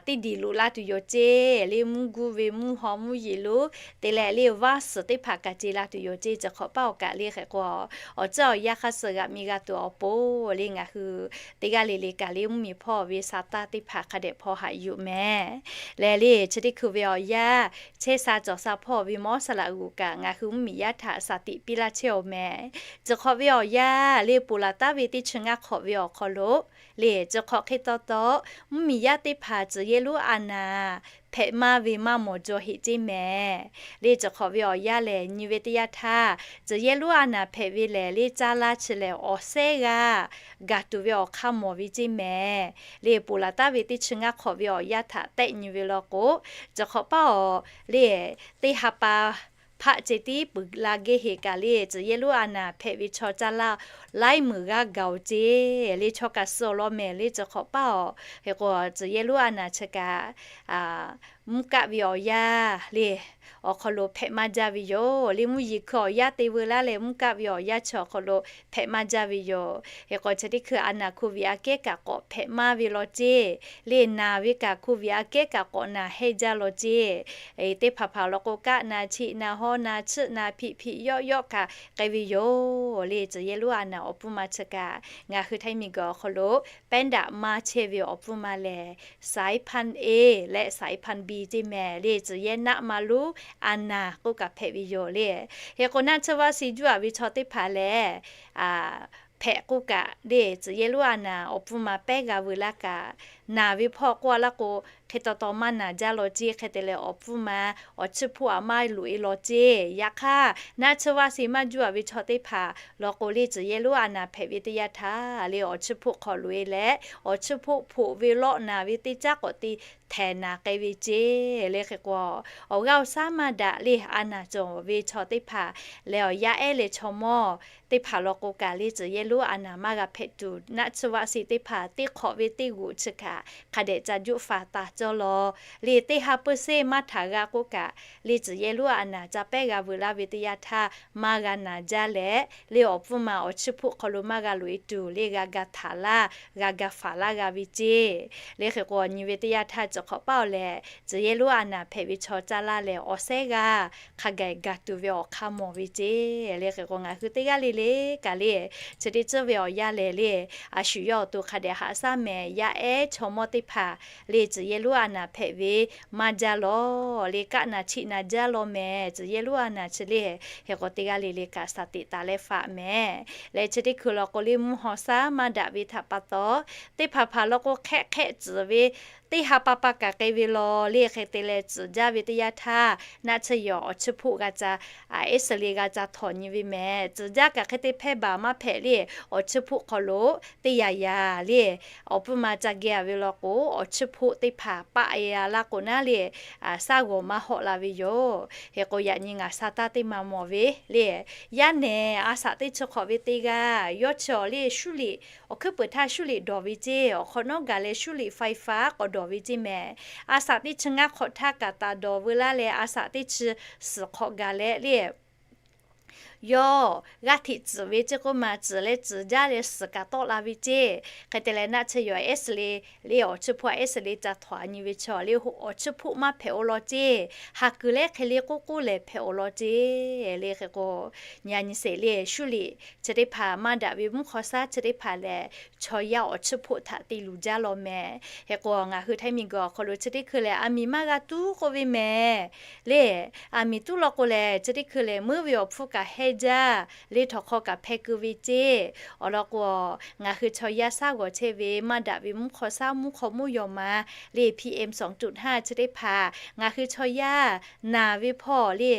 teˇ diˬ loꞈ la tuˬ yoˬ ceˇ. Lehˬ mvuhˇ guˇ ve mvuhˇ haw mvuhˇ yeˬ lonˉ te leh lehˬ, vaˇ suhˍ teˇ hpaˍ kaꞈ ce la tuˬ yoˬ ceˇ. Chi hk'awꞈ paˇ awˬ kaꞈ lehˬ hk'e k'o, awˬ ceuˬ awˬ yanˇ hk'a suh g'aꞈ mi g'a tuˬ awˬ pon lehˬ, ngaˬ hui teˇ g'aˇ le le kaꞈ lehˬ, mvuhˇmiˬ hpawˇ ve sa taˇ teˇ hpaˍ hk'a dehꞈ hpaw haꞈ yuˬ mehˍ. Lehˬ lehˬ, chi teˇ hkui ve awˬ yanˇ, chehˇ sha cawˬ sha hpawˇ ve mawˇ saˍ laꞈ g'uˬ kaꞈ ngaˬ hui mvuhˇmiˬ yaˇ htaꞈ shaˍ tiꞈ piˇ laˇ chehˇ-oˬ mehˍ. Chi hk'awꞈ ve awˬ yanˇ lehˬ, ponˬ laˬ taˉ ve teˇ chi ngaˇ hk'awꞈ ve awˬ hk'aw lo lehˬ, chi Hk'e taw taw, mvuhˇmiˬ yaˇ teˇ hpaˍ tcuhˬ yehˇ lonˉ a naˍ hpehꞈ maˇ ve maˇ mawˬ jaw heꞈ ceˇ mehˍ. Le tcuhˬ hk'awꞈ ve awˬ yanˇ lehˬ, nyi ve teˇ yanˇ htaˇ, tcuhˬ yehˇ lonˉ a naˍ hpehꞈ ve lehˬ, le caˇ laˇ chi lehˬ awˬ sehˉ g'aˇ gaˬ tuˬ ve awˬ hk'aˇ mawˬ ve ceˇ mehˍ. Le ponˬ laˬ taˍ ve teˇ chi ngaˇ hk'awꞈ ve awˬ yanˇ htaꞈ tehˆ nyi ve law k'o, tcuhˬ hk'awꞈ paˇ awˬ le teˇ ha pa hpaˆ ceh tiˉ peuˬ la geh heꞈ kaꞈ le, tcuhˬ yehˇ lonˉ a naˍ hpehꞈ ve chaw caˇ laˇ laiˉ meunˍ g'aˇ gaˬ oˬ ceˇ. Le chaw kaꞈ suh awˬ lawn mehˍ le tcuhˬ hk'awꞈ paˇ awˬ. Hk'e k'o, tcuhˬ yehˇ lonˉ a naˍ chi kaꞈ mvuhˇ kaˆ ve awˬ yanˇ le awˬ hk'aw lo hpehꞈ maˇ jaˇ ve yoˬ. Le mvuhˇ yeˬ hkui awˬ yanˇ te veu laˇ leh mvuhˇ kaˆ ve awˬ yanˇ chi awˬ hk'aw lo hpehꞈ maˇ jaˇ ve yoˬ. Hk'e k'o, chi teˇ hkui a naˍ hk'oˆ viꞈ aꞈ kehˉ kaꞈ k'awꞈ hpehꞈ maˇ ve law ceˇ. Le naˍ ve kaꞈ hk'oˆ viꞈ aꞈ kehˉ kaꞈ k'awꞈ naˍ hehnˇ jaˇ law ceˇ. Teˇ hpaˍ hpaˍ law k'o, kaˆ naˍ, chiꞈ naˍ, haw naˍ, chiˆ naˍ, hpiꞈ hpiꞈ yawˆ yawˆ kaꞈ k'ai ve yoˬ. Le tcuhˬ yehˇ lonˉ a naˍ awˬ pon ma chi kaꞈ ngaˬ hui Htaiˇ miˬguiˬ awˬ hk'aw lo pehˉ daꞈ maˇ chehˇ ve awˬ pon ma lehˬ, สายพันธุ์ A และ สายพันธุ์ B ceˇ mehˍ. Le tcuhˬ yehˇ naˆ ma lonˉ a naˍ k'oˆ kaꞈ hpehꞈ ve yoˬ le. Hk'e k'o, naˆ tsuhˇ vaˆ si juˇ aꞈ ve chaw teˇ hpaˍ lehˬ, hpehꞈ k'oˆ kaꞈ le tcuhˬ yehˇ lonˉ a naˍ awˬ pon ma pehˉ g'a veu laˇ kaꞈ, naˍ ve hpawˇ k'oˆ a laˇ k'o, hk'e taw taw maˇ naˍ jaˇ law ceˇ. Hk'e te leh awˬ pon ma awˬ chiˇ hpoˆ aꞈ maˇ loꞈ e law ceˇ. Yaꞈ hk'aˇ, naˆ tsuhˇ vaˆ si maˇ juˇ aꞈ ve chaw teˇ hpaˍ law k'o le, tcuhˬ yehˇ lonˉ a naˍ hpehꞈ ve teˇ yanˇ htaˇ le awˬ chiˇ hpoˆ hk'aw loꞈ e leh, awˬ chiˇ hpoˆ hpoꞈ ve lawˆ naˍ ve teˇ caˉ k'awꞈ te htehˍ naˍ k'ai ve ceˇ. Le hk'e k'o, awˬ g'aˇ awˬ shaˉ maˇ daꞈ le a naˍ cawˬ ve chaw teˇ hpaˍ lehˬ, awˬ yaˇ ehˉ leh chaw mawˇ teˇ hpaˍ law k'o kaꞈ le, tcuhˬ yehˇ lonˉ a naˍ maˇ g'a hpehꞈ tuˬ, naˆ tsuhˇ vaˆ si teˇ hpaˍ teˇ hk'awꞈ ve teˇ g'oꞈ chi hkaꞈ hk'a dehꞈ ca juˆ faˍ taˍ cawˇ law. Le teˇ ha peuˬ seˇ maˇ htaꞈ g'a k'oˆ kaꞈ, le tcuhˬ yehˇ lonˉ a naˍ ca pehˉ g'a veu laˇ ve teˇ yanˇ htaˇ maˇ g'a naˍ jaˇ leh, le awˬ pon ma awˬ chiˇ hpoˆ hk'aw lo maˇ g'a loꞈ e tuˬ le g'a ga htaꞈ laˇ, g'a ga faˍ laˇ g'a ve ceˇ. Le hk'e k'o, nyi ve teˇ yanˇ htaˇ tcuhˬ hk'awꞈ paˇ awˬ lehˬ, tcuhˬ yehˇ lonˉ a naˍ hpehꞈ ve chaw caˇ laˇ lehˬ, awˬ sehˉ g'aˇ hk'a gaˬ gaˬ tuˬ ve awˬ hk'aˇ mawˬ ve ceˇ. Le hk'e k'o, ngaˬ hui teˇ g'aˇ le le kaꞈ le, chi teˇ ceuˬ ve awˬ yanˇ lehˬ le, a shu yawˇ awˬ to hk'a dehꞈ haꞈ shaˉ mehˍ. Yaˇ ehˉ chaw mawˇ teˇ hpaˍ le, tcuhˬ yehˇ lonˉ a naˍ hpehꞈ ve maˇ jaˇ law. Le kaˆ naˍ chiꞈ naˍ jaˇ law mehˍ. Tcuhˬ yehˇ lonˉ a naˍ chi le, hk'e k'o teˇ g'aˇ le le kaꞈ shaˍ teꞈ taˍ leh faꞈ mehˍ. Leh chi teˇ hkui law k'o le, mvuhˇ haw shaˉ maˇ daꞈ ve htaꞈ pa taw, teˇ hpaˍ hpaˍ law k'o hk'ehˆ hk'ehˆ tcuhˍ ve teˇ ha pa pa kaꞈ k'ai ve law le. Hk'e te leh tcuhˍ jaˇ ve teˇ yanˇ htaˇ, naˆ tsuhˇ yawˬ awˬ chiˇ hpoˆ g'a ca, Iˉsaˍreˍlaˆ g'a ca htawnˍ nyi ve mehˍ. Tcuhˍ jaˇ kaꞈ hk'e te hpehˇ baˬ maˇ hpehꞈ le, awˬ chiˇ hpoˆ hk'aw lo teˇ yanˇ yanˇ le, awˬ pon ma ca geh a ve law k'o, awˬ chiˇ hpoˆ teˇ hpaˍ paˆ e a laˇ k'o naˉ le, shaˉ g'awˬ maˇ hawˆ la ve yoˬ. Hk'e k'o, yaꞈ nyi ngaˬ sha taˇ teˇ ma mawˬ ve le, yaˇ nehˬ a shaꞈ teˇ chi hk'awꞈ ve teˇ g'aˇ yawˇ chi awˬ le shuˉ liꞈ, awˬ hkuiˉ peuˍ htaˇ shuˉ liꞈ dawˬ ve ceˇ. Awˬ hk'awꞈ nawˉ gaˬ leh shuˉ liꞈ ไฟฟ้า k'awꞈ dawˬ ve ceˇ mehˍ. A shaꞈ teˇ chi ngaˇ hk'awꞈ htaˇ kaꞈ taˍ dawˬ veu laˇ leh, a shaꞈ teˇ chi suhˍ hk'awꞈ gaˬ leh le, yawˇ g'aˇ hteꞈ tcuhˍ ve ceˇ k'oˆ ma, tcuhˍ leh tcuhˍ jaˇ leh suhˍ kaꞈ tawˆ la ve ceˇ. Hk'e te leh naˆ tsuhˇ yawˬ Iˉsaˍreˍlaˆ le awˬ chiˇ hpoˆ Iˉsaˍreˍlaˆ ca htawnˍ nyi ve chaw le, awˬ chiˇ hpoˆ maˇ hpehꞈ-o law ceˇ. Ha kuiˬ lehˉ hk'e le k'oˆ k'oˆ lehˬ hpehꞈ-o law ceˇ. Le hk'e k'o, nyi a nyi sheˍ le, shuˉ liꞈ chi teˇ hpaˍ maˇ daꞈ ve mvuhˇ hk'aw shaˉ chi teˇ hpaˍ lehˬ, chaw yaˇ awˬ chiˇ hpoˆ htaꞈ te luˬ jaˇ law mehˍ. Hk'e k'o, ngaˬ hui Htaiˇ miˬguiˬ awˬ hk'aw lo chi teˇ hkui lehˬ, aˬ miˍ maˇ g'a tuˉ k'oˆ ve mehˍ. Le, aˬ miˍ tuˉ law k'o lehˬ, chi teˇ hkui lehˬ meuˉ ve awˬ hpfuhˇ kaꞈ hehnˇ jaˇ. Le htawnˍ hk'aw kaꞈ hpeh keu ve ceˇ. Awˬ lawn k'o, ngaˬ hui chaw yaˇ shaˉ g'awˬ chehˇ ve maˇ daꞈ ve mvuhˇ hk'aw shaˉ mvuhˇ hk'aw mvuhˇ yaw ma le, PM สองจุดห้า chi teˇ hpaˍ ngaˬ hui chaw yaˇ naˬ ve hpawˇ le,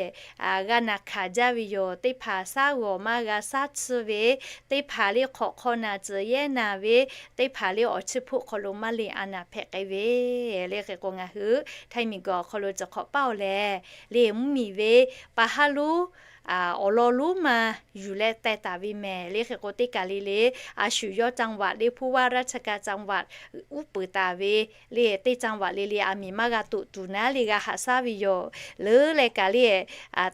g'a naˬ hkanˍ jaˇ ve yoˬ. Teˇ hpaˍ shaˉ g'awˬ maˇ g'a shaˉ tsuhˇ ve, teˇ hpaˍ le hk'awꞈ hk'aw naˬ tcuhˍ yehˇ naˬ ve, teˇ hpaˍ le awˬ chiˇ hpoˆ hk'aw lo maˇ le a naˬ hpehꞈ k'ai ve. Le hk'e k'o, ngaˬ hui Htaiˇ miˬguiˬ awˬ hk'aw lo cawˬ hk'awꞈ paˇ-oˬ lehˬ, le mvuhˇmiˬ ve pa haˉ lonˉ awˬ lawn lonˉ ma yuˬ leh teh taˍ ve mehˍ. Le hk'e k'o, teˇ kaˬ le le a shu yawˇ จังหวัด le ผู้ว่าราชการจังหวัด uˉ peunˍ taˍ ve le, teˇ จังหวัด le le aˬ miˍ maˇ g'a toꞈ tuˬ naˉ le g'a haꞈ shaˉ ve yoˬ. Leuˉ leh kaꞈ le,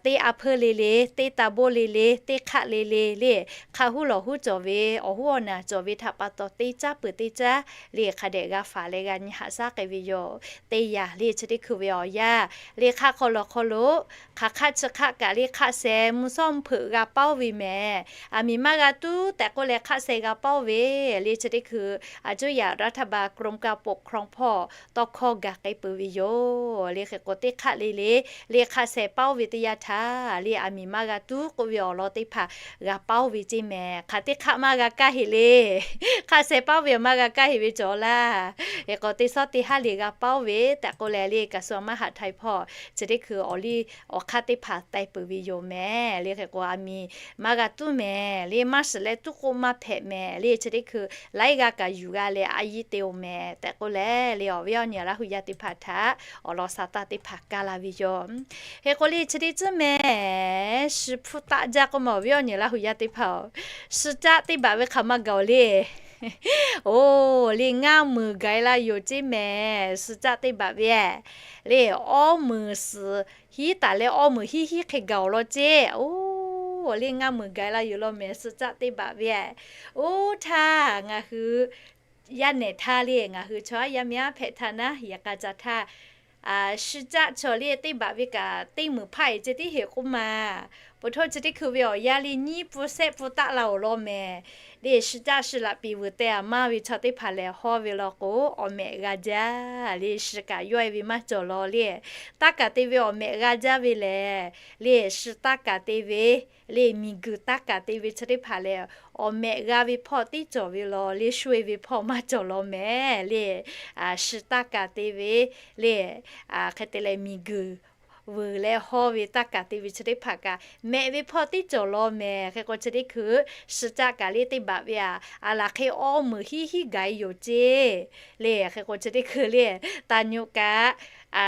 teˇ a hpeuˇ le le, teˇ ta boˇ le le, teˇ hk'aˆ le le le, hk'a huˉ lawˬ huˉ cawˬ ve, awˬ huˉ awˬ naˬ cawˬ ve htaꞈ pa taw, teˇ caˉ peuˬ teˇ caˉ le hk'a dehꞈ g'a faˍ leh g'a nyi haꞈ shaˉ k'ai ve yoˬ. Teˇ yanˇ le chi teˇ hkui ve awˬ yanˇ le, hk'aˆ hk'aw lawˬ hk'aw lo hk'aˬ hk'aˆ chi hk'aˆ kaꞈ le hk'aˆ sheh mvuhˇ shawˉ mvuhˇ hpeuꞈ g'a paoˉ ve mehˍ. Aˬ miˍ maˇ g'a tuˉ tehꞈ k'oˆ leh hk'aˆ sheh g'a paoˉ ve le chi teˇ hkui, aˬ cuˇ yaꞈ รัฐบาล กรมการปกครอง hpawˇ tawˇ hkawˇ gaˬ k'ai peuˬ ve yoˬ. Le hk'e k'o teˇ hk'aˆ le le, le hk'aˆ sheh paoˉ ve teˇ yanˇ htaˇ le aˬ miˍ maˇ g'a tuˉ k'oˆ ve awˬ lawn teˇ hpaˍ g'a paoˉ ve ceˇ mehˍ. Hk'aˬ teˇ hk'aˆ maˇ g'a kaˇ heˆ le. Hk'aˆ sheh paoˉ ve maˇ g'a kaˇ heˆ ve cawˬ laˇ. Hk'e k'o teˇ shawˉ teˇ haˉ le g'a paoˉ ve tehꞈ k'oˆ leh le กระทรวงมหาดไทย hpawˇ chi teˇ hkui awˬ liˇ awˬ hk'aˇ teˇ hpaˍ teh peuˬ ve yoˬ mehˍ. Le hk'e k'o aˬ miˍ maˇ g'a tuˉ mehˍ le, maˇ shiˍ leh tuˉ k'oˆ maˇ hpehꞈ mehˍ le chi teˇ hkui laiˉ g'aˇ kaꞈ yuˬ g'a leh a yiˇ te-oˬ mehˍ tehꞈ k'oˆ leh le awˬ viˉ awˬ nyi Laˇ huˍ yaˇ teˇ hpaˍ htaꞈ awˬ lawn sha taˇ teˇ hpaˍ kaˇ la ve yoˬ. Hk'e k'o le chi teˇ tcuhˉ mehˍ, shi hpu taˆ jaˇ k'oˆ ma awˬ viˉ awˬ nyi Laˇ huˍ yaˇ teˇ hpaˍ-oˬ, shi caˆ teˇ baꞈ ve hk'aˬ maˇ gaˬ-oˬ le. Oˬ, le ngaˇ meunˍ gaˬ-e la yoˬ ceˇ mehˍ. Shi caˆ teˇ baꞈ ve le, awˇ meunˍ suhˍ hiˉ taˍ leh awˇ meunˍ hiˉ hiˉ hk'e gaˬ-oˬ law ceˇ. Oˬ, le ngaˇ meunˍ gaˬ-e la yoˬ law mehˍ, shi caˆ teˇ baꞈ ve. Oˇ htaˇ ngaˬ hui yaˇ nehˬ htaˇ le ngaˬ hui chaw aˉ yaˇ miˇ aˉ hpehꞈ htaˇ naˉ, yehˬ k'a ca htaˇ, shi caˆ chaw le teˇ baꞈ ve kaꞈ teˇ meunˍ hpaˇ-e ceh tiˉ heˆ k'oˆ ma. Peuˬ htawˇ chi teˇ hkui ve awˬ yanˇ le nyiˇ pun shehˆ pun taˆ la-oˬ law mehˍ. Le shi caˆ shi laꞈ piˍ vuiˬ teh aˬ maˇ ve chaw teˇ hpaˍ lehˬ hawˇ ve law k'o awˬ mehꞈ g'a jaˇ. Le shi kaꞈ yawˇ-e ve maˇ cawˬ law le. Taˇ kaˍ te ve awˬ mehꞈ g'a jaˇ ve lehˬ, le shi taˇ kaˍ te ve, le miˬguiˬ taˇ kaˍ te ve chi teˇ hpaˍ lehˬ, awˬ mehꞈ g'a ve hpawˇ tiˉ cawˬ ve law le, sho-e ve hpawˇ maˇ cawˬ law mehˍ. Le shi taˇ kaˍ te ve, le hk'e te leh miˬguiˬ vuiˬ leh hawˇ ve taˇ kaˍ te ve chi teˇ hpaˍ kaꞈ mehꞈ ve hpawˇ tiˉ cawˬ law mehˍ. Hk'e k'o chi teˇ hkui shi caˆ kaꞈ le teˇ baꞈ ve aꞈ, aˬ laˬ hk'e awˇ meunˍ hiˉ hiˉ gaˬ-e yoˬ ceˇ. Le hk'e k'o chi teˇ hkui le taˍ nyu kaꞈ,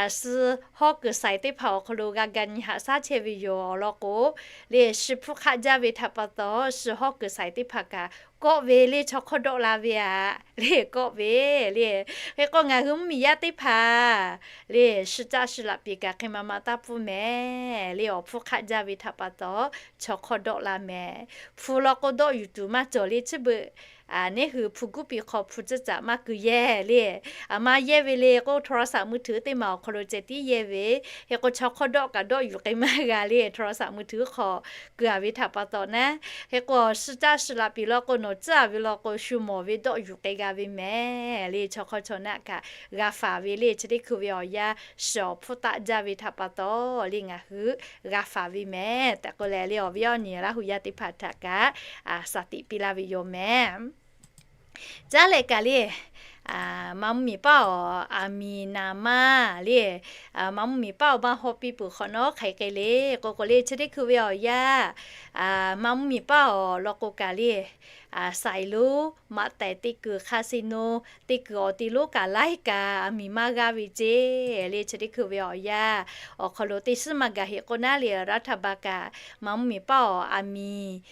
suh hawˉ kuiˬ shaiˍ teˇ hpaˍ awˬ hk'aw lo g'a ga nyi haꞈ shaˉ chehˇ ve yoˬ awˬ lawn k'o, le shi hpu hk'aˆ jaˇ ve htaꞈ pa taw, suh hawˉ kuiˬ shaiˍ teˇ hpaˍ kaꞈ kawˆ ve le chaw hk'awˇ dawˆ la ve aꞈ le kawˆ ve le. Hk'e k'o ngaˬ hui mvuhˇmiˬ yaˇ teˇ hpaˍ le shi caˆ shi laꞈ piˍ kaꞈ hk'e ma ma taˇ pfuhˇ mehˍ. Le awˬ hpu hk'aˆ jaˇ ve htaꞈ pa taw chaw hk'awˇ dawˆ la mehˍ. Hpu law k'o dawˆ yuˬ tuˬ maˇ cawˬ le chi beuꞈ neˉ hui hpu guˉ piˇ hk'aw hpu tcuhˉ caꞈ maˇ keu yehˇ le. Aˬ ma yehˇ ve le k'o โทรศัพท์มือถือ teˇ maˬ awˬ hk'aw lo ceh tiˉ yehˇ ve. Hk'e k'o chaw hk'awˇ dawˆ kaꞈ dawˆ yuˬ k'ai maˇ g'a le โทรศัพท์มือถือ hk'aw keu-a ve htaꞈ pa taw naˉ. Hk'e k'o shi caˆ shi laꞈ piˍ law k'o nawˬ tcuhˉ-a ve law k'o shu mawˬ ve dawˆ yuˬ k'ai g'a ve mehˍ. Le chaw hk'awˇ chaw naˆ kaꞈ g'a faˍ ve le chi teˇ hkui ve awˬ yanˇ shiˍ awˬ hpfuhˇ taˆ jaˇ ve htaꞈ pa taw le ngaˬ hui g'a faˍ ve mehˍ tehꞈ k'oˆ leh le awˬ viˉ awˬ nyi Laˇ huˍ yaˇ teˇ hpaˍ htaꞈ kaꞈ shaˍ tiꞈ piˇ laˇ ve yoˬ mehˍ. Caˉ leh kaꞈ le, ma mvuhˇmiˬ paˉ awˬ aˬ miˍ naˍ maˇ le, ma mvuhˇmiˬ paˉ awˬ maˇ hawˇ piˇ peuˬ hk'awꞈ nawˉ hk'aˬ hk'e le k'o k'o le chi teˇ hkui ve awˬ yanˇ, ma mvuhˇmiˬ paˉ awˬ lawn k'o kaꞈ le, saiˍ lonˉ maꞈ tehˍ teˇ kuiˬ คาสิโน teˇ kuiˬ awˬ te lonˉ kaꞈ laiˉ kaꞈ aˬ miˍ maˇ g'aˇ ve ceˇ. Le chi teˇ hkui ve awˬ yanˇ awˬ hk'aw lo teˇ shiˉ maˇ gaˬ heˆ k'o naˉ le รัฐบาล kaꞈ ma mvuhˇmiˬ paˉ awˬ aˬ miˍ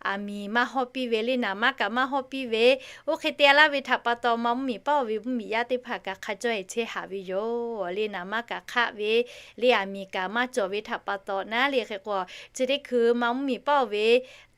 aˬ miˍ maˇ hawˇ piˇ ve le naˍ maˇ kaꞈ maˇ hawˇ piˇ ve. Oˇ hk'e te laˇ ve htaꞈ pa taw ma mvuhˇmiˬ paˉ awˬ ve mvuhˇmiˬ yaˇ teˇ hpaˍ kaꞈ hk'a cawˇ-e chehˇ haꞈ ve yoˬ. Le naˍ maˇ kaꞈ hk'aˆ ve, le aˬ miˍ kaꞈ maˇ cawˬ ve htaꞈ pa taw naˉ le hk'e k'o chi teˇ hkui ma mvuhˇmiˬ paˉ awˬ ve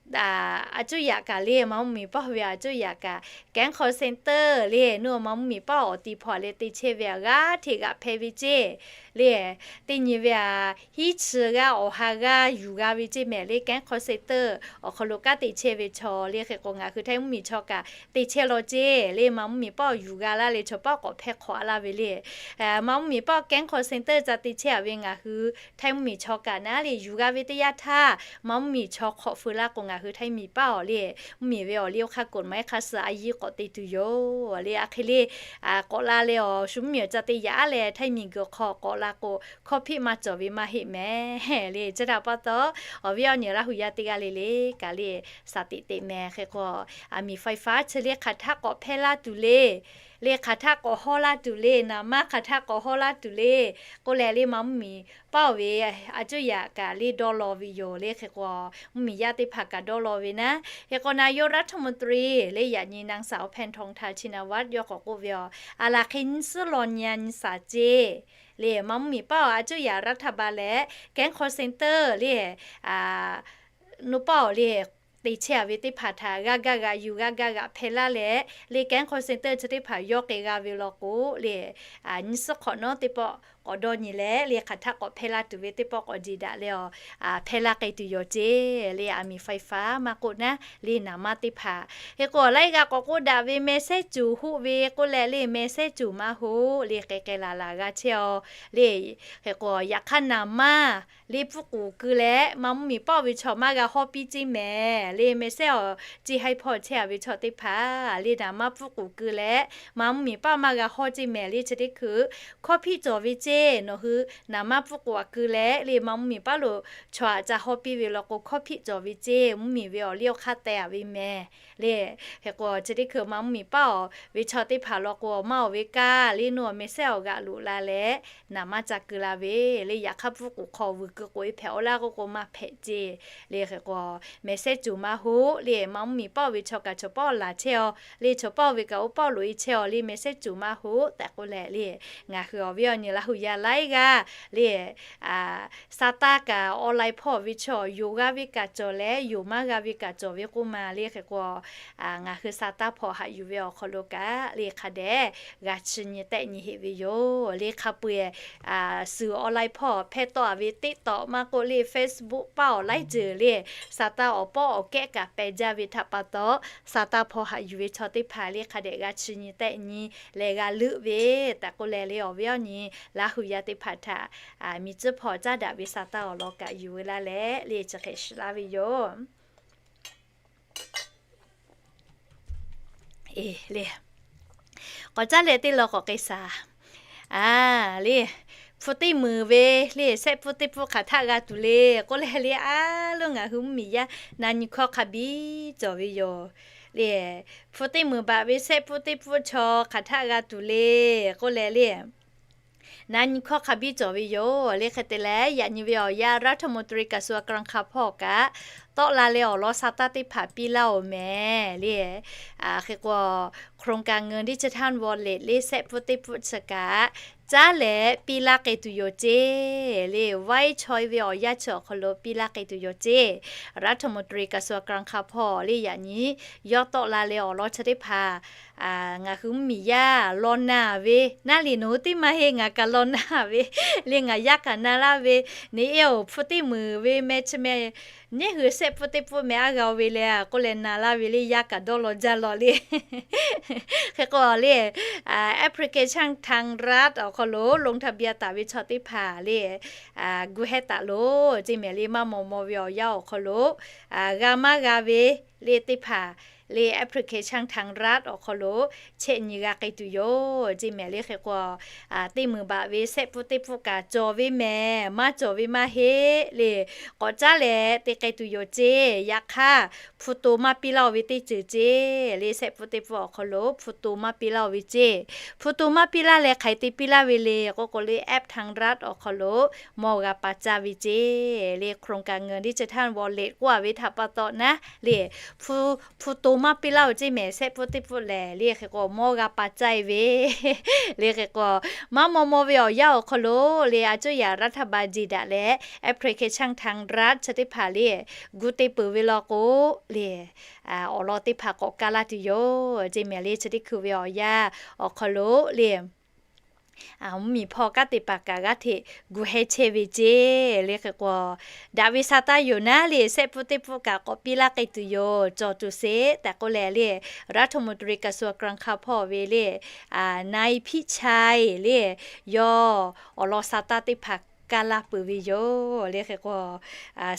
aˬ cuˇ yaꞈ kaꞈ le ma mvuhˇmiˬ paˉ awˬ ve aˬ cuˇ yaꞈ kaꞈ แก๊ง call center le nuˇ ma mvuhˇmiˬ paˉ awˬ ti hpawˇ leh te chehˇ ve aꞈ g'aˇ hteꞈ g'aꞈ hpehˇ ve ceˇ. Le teˇ nyi ve aꞈ hiˉ chi g'aˇ awˬ ha g'aˇ yuˬ g'a ve ceˇ mehˍ le แก๊ง call center awˬ hk'aw lo kanˉ te chehˇ ve chaw le hk'e k'o ngaˬ hui htaiˇ mvuhˇmiˬ chaw kaꞈ te chehˇ law ceˇ. Le ma mvuhˇmiˬ paˉ awˬ yuˬ g'a laˇ le chaw paˉ k'awꞈ hpehˇ hk'awꞈ a laˇ ve le. Ma mvuhˇmiˬ paˉ awˬ แก๊ง call center ca te chehˇ-a ve ngaˬ hui htaiˇ mvuhˇmiˬ chaw kaꞈ naˉ le yuˬ g'a ve teˇ yanˇ htaˇ ma mvuhˇmiˬ chaw hk'awꞈ feu laˇ k'o ngaˬ hui htaiˇ miˬ paˉ awˬ le mvuhˇmiˬ ve awˬ liˇ oˇ hk'aˇ กฎหมาย hk'a suh a yiˇ k'awꞈ te tuˬ yoˬ. Le a hk'e le k'awꞈ la leh awˬ shu mvuhˇmiˬ awˬ ca te yaꞈ aˉ leh htaiˇ miˬguiˬ hk'aw k'awꞈ la k'o hkawˇ hpiˆ maˇ cawˬ ve maˇ heˆ mehˍ. Le chi htaꞈ pa taw awˬ viˉ awˬ nyi Laˇ huˍ yaˇ teˇ g'aˇ le le kaꞈ le shaˍ tiꞈ teꞈ mehˍ. Hk'e k'o aˬ miˍ ไฟฟ้า chi le hk'aˬ htaˇ k'awꞈ hpehˇ laˇ tuˬ le, le hk'aˬ htaˇ k'awꞈ hawˇ laˇ tuˬ le, naˍ maˇ hk'aˬ htaˇ k'awꞈ hawˇ laˇ tuˬ le k'oˆ leh le ma mvuhˇmiˬ paˉ awˬ ve aˬ cuˇ yaꞈ kaꞈ le dawˇ law ve yoˬ. Le hk'e k'o mvuhˇmiˬ yaˇ teˇ hpaˍ kaꞈ dawˇ law ve naˉ. Hk'e k'o นายกรัฐมนตรี le yaꞈ nyi นางสาว แพทองธาร ชินวัตร yawˇ k'awꞈ k'oˆ ve aˬ, aˬ laˬ hk'e nyiˇ suhˉ law nyi-a nyi shaˍ ceˇ. Le ma mvuhˇmiˬ paˉ awˬ aˬ cuˇ yaꞈ รัฐบาล leh แก๊ง call center le nuˇ paˉ awˬ le te chehˇ-a ve teˇ hpaˍ htaꞈ g'aˇ gaˇ g'aꞈ yuˬ g'aˇ gaˇ g'aꞈ hpehˇ laˇ leh le แก๊ง call center chi teˇ hpaˍ yawˇ k'ai g'a ve law k'o le nyiˇ suhˉ hk'awꞈ nawˉ teˇ pawˆ awˬ dawˇ nyi leh le hk'aˬ htaˆ k'awꞈ hpehˇ laˇ tuˬ ve teˇ pawˆ k'awꞈ jeˬ daꞈ leh awˬ, hpehˇ laˇ k'ai tuˬ yoˬ ceˇ le. อาหารไฟฟ้า maˇ k'oˆ naˉ le naˍ manˇ teˇ hpaˍ. Hk'e k'o laiˉ g'aˇ k'awꞈ k'oˆ daꞈ ve แมสเซจ cuˬ hoˆ ve k'oˆ leh le แมสเซจ cuˬ maˇ hoˆ le k'ai k'ai laˬ laˬ g'a chehˇ aw le. Hk'e k'o yaꞈ hk'aˇ naˍ manˇ le pfuhˇ k'oˍ keu leh maˇ mvuhˇ miˬ paˆ oˇ ve chaw maˇ g'a hawˇ piˇ ceˇ mehˍ le แมสเซจ awˬ ceˇ haiˉ hpawˇ chehˇ a ve chaw teˇ hpaˍ le naˍ manˇ pfuhˇ k'oˍ keu leh maˇ mvuhˇ miˬ paˆ maˇ g'a hawˇ ceˇ mehˍ le chi teˇ hkui คอมพิวเตอร์ cawˬ ve ceˇ. Nawˬ hui naˍ manˇ pfuhˇ k'oˍ a keu leh le maˇ mvuhˇ miˬ paˆ lo chaw aꞈ ca hawˇ piˇ ve law k'o คอมพิวเตอร์ cawˬ ve ceˇ. Mvuhˇ miˬ ve awˬ liˇ awˬ hk'aˇ teh a ve mehˍ le. Hk'e k'o chi teˇ hkui maˇ mvuhˇ miˬ paˆ awˬ ve chaw teˇ hpaˍ law k'o maˇ oˬ ve kaˇ le nuˇ awˬ แมสเซจ awˬ g'aꞈ loꞈ la leh naˍ manˇ ca keu la ve le. Yaꞈ hk'aˇ pfuhˇ k'oˍ hk'aw vuiˬ keu k'oꞈ e hpehꞈ awˬ laˇ k'oˆ k'o maˇ hpehꞈ ceˇ le. Hk'e k'o แมสเซจ cuˬ maˇ hoˆ le maˇ mvuhˇ miˬ paˆ oˇ ve chaw kaꞈ chaw pawˆ laˬ chehˇ aw le chaw pawˆ oˇ ve kaꞈ oˇ pawˆ loꞈ e chehˇ aw le แมสเซจ cuˬ maˇ hoˆ tehꞈ k'oˆ leh le. Ngaˬ hui awˬ viˉ awˬ nyi Laˇ hu yaˇ laiˉ g'aˇ le sa taˇ kaꞈ online hpawˇ ve chaw yonˍ g'a ve kaꞈ cawˬ leh yonˍ maˇ g'a ve kaꞈ cawˬ ve k'oˆ ma le. Hk'e k'o ngaˬ hui sa taˇ hpawˇ haꞈ yuˬ ve awˬ hk'aw lo kaꞈ le hk'a dehꞈ g'a chi nyi tehˆ nyi heˆ ve yoˬ le. Hk'a peu-eˬ suhˍ online hpawˇ hpehˇ tawˆ a ve TikTok maˇ k'oˆ le Facebook paˇ awˬ laiˉ ceuˬ le sa taˇ awˬ pawˆ awˬ kehˉ kaꞈ peh jaˇ ve htaꞈ pa taw, sa taˇ hpawˇ haꞈ yuˬ ve chaw teˇ hpaˍ le hk'a dehꞈ g'a chi nyi tehˆ nyi leh g'a leuˆ ve tehꞈ k'oˆ leh le awˬ viˉ awˬ nyi Laˇ hu yaˇ teˇ hpaˍ htaꞈ miˬ tcuhˉ hpawˇ caˉ daꞈ ve sa taˇ awˬ lawn kaꞈ yuˬ ve laˇ leh le chi hk'e shiˍ laˇ ve yoˬ. E le, k'awꞈ caˉ leh teˇ law k'awꞈ k'ai shaˍ. A le, hpu teˇ meunˍ ve le sehˆ pfuhˇ teˇ pfuhˇ hk'aˬ htaˆ g'a tuˬ le k'oˆ leh le a loˉ ngaˬ hui mvuhˇ miˬ yaˇ na nyi hkawˇ hk'a biˇ cawˬ ve yoˬ le. Hpu teˇ meunˍ baꞈ ve sehˆ pfuhˇ teˇ pfuhˇ chaw hk'aˬ htaˆ g'a tuˬ le k'oˆ leh le na nyi hkawˇ hk'a biˇ cawˬ ve yoˬ le. Hk'e te leh yaꞈ nyi ve awˬ yanˇ รัฐมนตรีกระทรวงการคลัง hpawˇ kaꞈ tawˆ la leh awˬ lawn sa taˇ teˇ hpaˍ piˇ laˇ oˬ mehˍ le. Hk'e k'oโครงการเงินดิจิทัลวอลเล็ต le sehˆ pfuhˇ teˇ pfuhˇ chi kaꞈ caˉ leh piˇ laˇ k'ai tuˬ yoˬ ceˇ le. Waiˉ chaweh ve awˬ yanˇ chi awˬ hk'aw lo piˇ laˇ k'ai tuˬ yoˬ ceˇ. รัฐมนตรีกระทรวงการคลัง hpawˇ le yaꞈ nyi yawˇ tawˆ la leh awˬ lawn chi teˇ hpaˍ ngaˬ hui mvuhˇ miˬ yaˇ law na ve naˉ le, nawˬ hui teˇ maˇ heˆ ngaˬ kaꞈ law na ve le ngaˬ yaˇ kaꞈ na laˇ ve, neˇ e oˬ hpu teˇ meunˍ ve meh chi meh neˇ hui sehˆ pfuhˇ teˇ pfuhˇ meh aˉ g'a ve le k'oˆ leh na laˇ ve le yaˇ kaꞈ dawˇ law jaˇ law le. Hk'e k'o le application ทางรัฐ awˬ hk'aw lo ลงทะเบียน taˍ ve chaw teˇ hpaˍ le gu hehˉ taˍ loˬ ceˇ mehˍ le. Maˇ maw maw ve awˬ yanˇ awˬ hk'aw lo g'a maˇ g'a ve le teˇ hpaˍ le application ทางรัฐ awˬ hk'aw lo chehˇ nyi g'a k'ai tuˬ yoˬ ceˇ mehˍ le. Hk'e k'o teˇ meunˍ baꞈ ve sehˆ pfuhˇ teˇ pfuhˇ kaꞈ cawˬ ve mehˍ, maˇ cawˬ ve maˇ heˆ le. K'awꞈ caˉ leh te k'ai tuˬ yoˬ ceˇ. Yaꞈ hk'aˇ hpu to maˇ piˇ laˇ oˬ ve teˇ ceuˬ ceˇ le sehˆ pfuhˇ teˇ pfuhˇ awˬ hk'aw lo hpu to maˇ piˇ laˇ oˬ ve ceˇ. Hpu to maˇ piˇ laˇ leh hk'aˬ hk'e te piˇ laˇ ve le k'oˆ k'o le แอปธรรมรัฐ awˬ hk'aw lo mawˇ g'a pa caˇ ve ceˇ le. โครงการเงินดิจิทัลวอลเล็ต k'oˆ a ve htaꞈ pa taw naˉ le hpu to maˇ piˇ laˇ oˬ ceˇ mehˍ sehˆ pfuhˇ teˇ pfuhˇ lehˬ le. Hk'e k'o mawˇ g'a pa caˇ e ve le. Hk'e k'o maˇ maw maw ve awˬ yanˇ awˬ hk'aw lo le a cuˇ yaꞈ รัฐบาล jeˬ daꞈ leh application ทางรัฐ chi teˇ hpaˍ le gu te peuˬ ve law k'o le awˬ lawn teˇ hpaˍ k'awꞈ kaˇ laˇ tuˬ yoˬ ceˇ mehˍ le. Chi teˇ hkui ve awˬ yanˇ awˬ hk'aw lo le mvuhˇ miˬ hpawˇ kanˉ te paˍ kaꞈ g'aˇ hteꞈ gu hehˉ chehˇ ve ceˇ le. Hk'e k'o daꞈ ve sa taˇ yoˬ naˉ le sehˆ pfuhˇ teˇ pfuhˇ kaꞈ k'awꞈ piˇ laˇ k'ai tuˬ yoˬ cawˬ tuˬ sheˍ tehꞈ k'oˆ leh le รัฐมนตรีกระทรวงการคลัง hpawˇ ve le นายพิชัย le yawˇ awˬ lawn sa taˇ teˇ hpaˍ kaˇ laˇ peuˬ ve yoˬ le. Hk'e k'o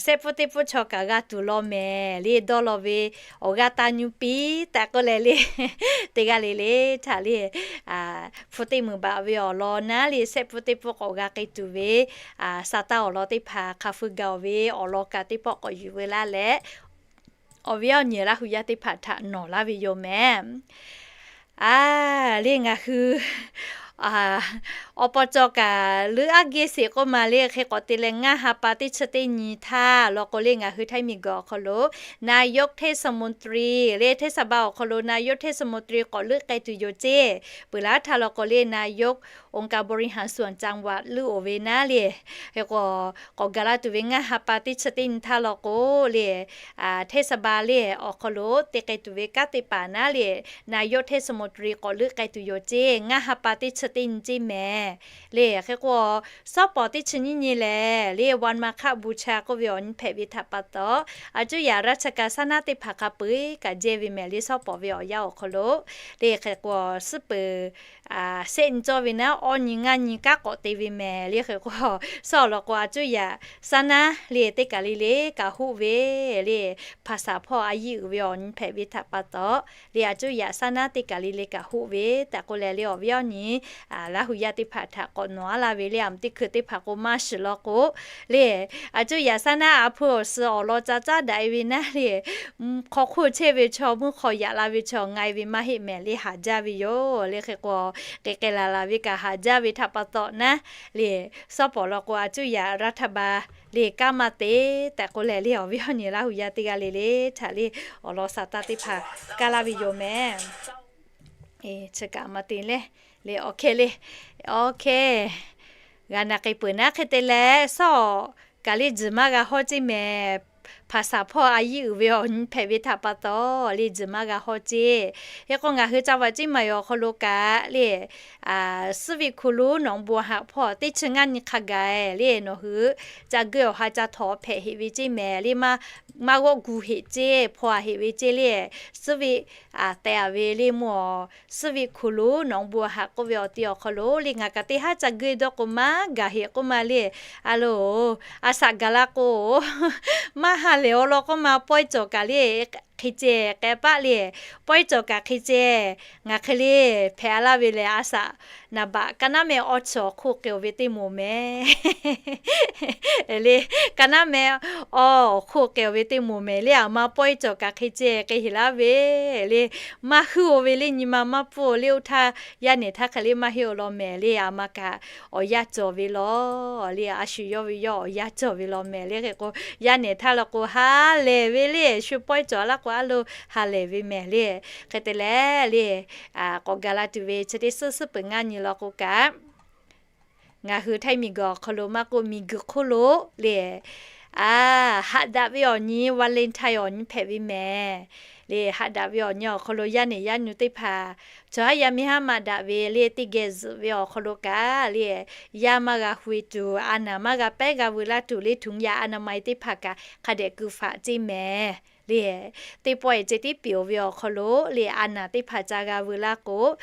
sehˆ pfuhˇ teˇ pfuhˇ chaw kaꞈ g'a tuˬ law mehˍ le dawˇ law ve awˬ g'aˇ taˇ nyu piˇ tehꞈ k'oˆ leh le teˇ g'aˇ le le htaꞈ le hpu teˇ meunˍ baꞈ ve awˬ lawn naˉ le sehˆ pfuhˇ teˇ pfuhˇ k'awꞈ g'a k'ai tuˬ ve sa taˇ awˬ lawn teˇ hpaˍ hk'a feu gaˬ oˬ ve awˬ lawn kaꞈ teˇ pawˆ k'awꞈ yuˬ ve laˇ leh awˬ viˉ awˬ nyi Laˇ hu yaˇ teˇ hpaˍ htaꞈ nawˬ laˇ ve yoˬ mehˍ. A le ngaˬ hui awˬ pa cawˬ kaꞈ leuˉ aˉ geh sheˍ k'oˆ ma le. Hk'e k'awꞈ te leh ngaˇ ha pa teˇ chi teˇ nyi htaˇ law k'o le ngaˬ hui ไทย miˬguiˬ awˬ hk'aw lo นายกเทศมนตรี le เทศบาล awˬ hk'aw lo นายกเทศมนตรี k'awꞈ leuˆ k'ai tuˬ yoˬ ceˇ. Peuˬ laˇ htaˇ law k'o le นายกองค์การบริหารส่วนจังหวัด leuˆ oˬ ve naˉ le hk'e k'o k'awꞈ gaˬ la tuˬ ve ngaˇ ha pa teˇ chi teˇ nyi htaˇ law k'o le เทศบาล le awˬ hk'aw lo te k'ai tuˬ ve kanˉ te paˍ naˉ le นายกเทศมนตรี k'awꞈ leuˆ k'ai tuˬ yoˬ ceˇ. Ngaˇ ha pa teˇ chi teˇ nyi ceˇ mehˍ. Le hk'e k'o, shawˉ pawˍ teˇ chi nyiˇ nyi lehˬ le, วันมาฆบูชา k'oˆ ve awˬ nyi hpehꞈ ve htaꞈ pa taw, a cuˇ yaꞈ ราชการ saˉ naˉ teˇ hpaˍ hk'a peu-eˬ kaꞈ jehˇ ve mehˍ le, shawˉ pawˍ ve awˬ yanˇ awˬ hk'aw lo. Le hk'e k'o, suhˉ peuˬ shehˆ nyi cawˇ ve naˉ, awˇ nyi ngaˇ nyi kanˉ k'awꞈ te ve mehˍ le. Hk'e k'o, shawˉ awˬ lawn k'o, a cuˇ yaꞈ saˉ naˉ le teˇ kaˬ le le kaꞈ hoˆ ve le, hpaˍ saˍ hpawˇ a yiˇ uiˍ ve awˬ nyi hpehꞈ ve htaꞈ pa taw, le a cuˇ yaꞈ saˉ naˉ teˇ kaˬ le le kaꞈ hoˆ ve tehꞈ k'oˆ leh le, awˬ viˉ awˬ nyi Laˇ hu yaˇ teˇ hpaˍ htaꞈ k'awꞈ nawˬ aˉ laˇ ve le, aˬ mvuh teˇ hkui teˇ hpaˍ k'o maˇ shiˍ law k'o, le a cuˇ yaꞈ saˉ naˉ a hpu awˬ suhˍ awˬ lawn ca caˉ daꞈ e ve naˉ le, hk'aw hk'oˆ chehˇ ve chaw, mvuhˇ hk'aw yaꞈ la ve chaw, nga e ve maˇ heˆ mehˍ le, haˍ jaˇ ve yoˬ. Le hk'e k'o, k'e k'ai laˬ laˬ ve kaꞈ haˍ jaˇ ve htaꞈ pa taw naˉ le, shawˉ pawˍ lawn k'o, a cuˇ yaꞈ รัฐบาล le kanˉ maˇ te tehꞈ k'oˆ leh le, awˬ viˉ awˬ nyi Laˇ hu yaˇ teˇ g'aˇ le le htaꞈ le, awˬ lawn saˍ taˇ teˇ hpaˍ kaˇ laˇ ve yoˬ mehˍ. Chi kaꞈ maˇ te leh, le awˬ hk'e le, awˬ hk'e g'a na k'ai peuˬ naˉ. Hk'e te leh, shawˉ kaˬ le tzuhˬ maˇ g'a hawˇ ceˇ mehˍ. Hpaˍ saˍ hpawˇ a yiˇ uiˍ ve awˬ nyi hpehꞈ ve htaꞈ pa taw, le tzuhˬ maˇ g'a hawˇ ceˇ. Hk'e k'o, ngaˬ hui ca vaꞈ ceˇ maˬ yoˬ awˬ hk'aw lo kaꞈ le, suhˉ ve hku lonˉ nawˬ bon haꞈ hpawˇ teˇ chi ngaˇ nyi hk'a gaˬ le, nawˬ hui ca geuˆ awˬ ha ca htawnˍ hpehꞈ heꞈ ve ceˇ mehˍ le, maˇ g'awˆ gu heꞈ ceˇ, hpaw a heꞈ ve ceˇ le, suhˉ ve tehꞈ a ve le mvuhˇ awˬ suhˉ ve hku lonˉ nawˬ bon haꞈ k'oˆ ve awˬ ti awˬ hk'aw lo le, ngaˬ kaꞈ teˇ haˉ ca geuˆ dawˇ k'o maˇ gaˬ heꞈ k'oˆ ma le, a lo, a shaꞈ gaˬ la k'o, maˇ ha lehˬ awˬ lawn k'oˆ ma, pawehˇ cawˬ kaꞈ le hk'e ceh k'ai paˆ le, pawehˇ cawˬ kaꞈ hk'e ceh, ngaˬ hk'e le hpehꞈ a laˇ ve lehˬ, a shaꞈ naˍ baꞈ ka naˉ meh awˇ chi awˬ hk'oˆ k'ai-oˬ ve teˇ moˍ mehˍ le, ka naˉ meh awˇ awˬ hk'oˆ k'ai-oˬ ve teˇ moˍ mehˍ le, aˬ ma pawehˇ cawˬ kaꞈ hk'e ceh k'ai heꞈ laˇ ve le, maˇ huiˉ-oˬ ve le, nyi ma maˇ pfuhˇ-oˬ le, oˇ htaˇ yaˇ nehˬ htaˇ hk'e le maˇ heˆ-oˬ law mehˍ le, aˬ ma kaꞈ awˬ yanˇ cawˬ ve law le, a shu yawˇ ve yawˇ awˬ yanˇ cawˬ ve law mehˍ le. Hk'e k'o, yaˇ nehˬ htaˇ law k'o ha lehˬ ve le, shu pawehˇ cawˬ laˇ k'o a lo ha lehˬ ve mehˍ le. Hk'e te leh le, k'awꞈ gaˬ la tuˬ ve chi teˇ suhˉ suhˉ peuˬ ngaˇ nyi law k'o kaꞈ, ngaˬ hui Htaiˇ miˬguiˬ awˬ hk'aw lo maˇ k'oˆ, miˬguiˬ hk'oˆ lo le, a, haꞈ daꞈ ve awˬ nyi, Valentine awˬ nyi hpehꞈ ve mehˍ le. Haꞈ daꞈ ve awˬ nyi awˬ hk'aw lo yaˇ nehˬ yaˇ nyi teˇ hpaˍ, chaw haˉ yaˇ miˇ haˉ maˇ daꞈ ve le, teˇ geh zuhꞈ ve awˬ hk'aw lo kaꞈ le, yaˇ maˇ g'a hu e tuˬ, a naˍ maˇ g'a pehˉ g'a veu laˇ tuˬ le, ถุงยางอนามัย teˇ hpaˍ kaꞈ hk'a dehꞈ keu faꞈ ceˇ mehˍ le. Teˇ pawehˇ ceh tiˉ piˍ-oˬ ve awˬ hk'aw lo le, a naˍ teˇ hpaˍ ca g'a veu laˇ k'o,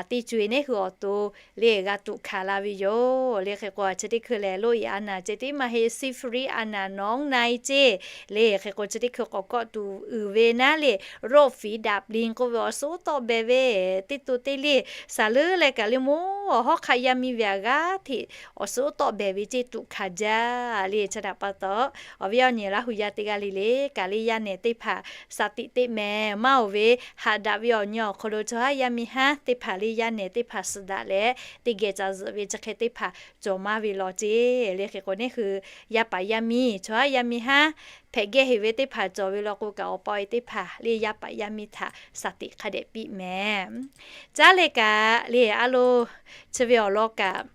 teˇ co e neˉ hui awˬ to le g'a tuꞈ hkanˍ la ve yoˬ le. Hk'e k'o, chi teˇ hkui lehˬ, loˇ iˍ a naˍ ceh tiˉ maˇ heˆ, syphilis a naˍ หนองใน ceˇ le. Hk'e k'o, chi teˇ hkui k'awꞈ kawˆ tuˬ uiˍ ve naˉ le, โรคฝีดาษลิง k'oˆ ve awˬ suhˉ tawˆ beh ve, teˇ to teˇ le, saˍ leuˉ leh kaꞈ le mawˇ awˬ hawˉ hk'aˆ yaˇ miˇ ve aꞈ g'aˇ hteꞈ awˬ suhˉ tawˆ beh ve ceˇ tuꞈ hkanˍ jaˇ le. Chi htaꞈ pa taw, awˬ viˉ awˬ nyi Laˇ hu yaˇ teˇ g'aˇ le le kaꞈ le, yaˇ nehˬ teˇ hpaˍ สติ teˇ mehˍ maˇ-oˬ ve, haꞈ daꞈ ve awˬ nyi awˬ hk'aw lo chaw haˉ yaˇ miˇ haˉ teˇ hpaˍ le, yaˇ nehˬ teˇ hpaˍ suhˍ daꞈ leh teˇ geh ca zuhꞈ ve chi hk'e teˇ hpaˍ cawˬ maˇ ve law ceˇ le. Hk'e k'o, neˉ hui yaˇ paˍ yaˇ miˇ, chaw haˉ yaˇ miˇ haˉ hpehꞈ geh heꞈ ve teˇ hpaˍ cawˬ ve law k'o kaꞈ, awˬ pa awˬ e teˇ hpaˍ le, yaˇ paˍ yaˇ miˇ htaꞈ สติ hk'a dehꞈ piˇ mehˍ. Caˉ leh kaꞈ le, a lo, chi ve awˬ lawn kaꞈ,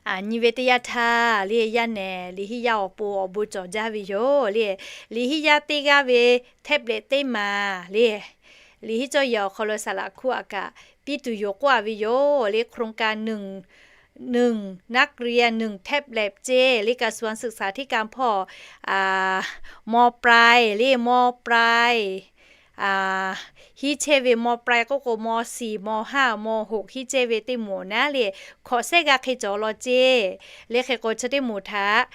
nyi ve teˇ yanˇ htaˇ le, yaˇ nehˬ liꞈ hiˆ yaˇ awˬ pon awˬ bon cawˬ jaˇ ve yoˬ le. Liꞈ hiˆ yaˇ teˇ g'aˇ ve tablet teˇ maˍ le, liꞈ hiˆ cawˇ yehˬ awˬ hk'aw lo saˍ laꞈ hkuˇ aꞈ kaꞈ piˇ tuˬ yoˬ k'oˆ a ve yoˬ le. โครงการ หนึ่ง นักเรียน หนึ่ง tablet ceˇ le, กระทรวงศึกษาธิการ hpawˇ ม.ปลาย le, ม.ปลาย hiˆ chehˇ ve ม.ปลาย k'oˆ k'o ม.สี่ ม.ห้า ม.หก hiˆ chehˇ ve teˇ moˍ naˉ le, hkawꞈ sehˉ g'a hk'e cawˬ law ceˇ le. Hk'e k'o, chi teˇ moˍ htaꞈ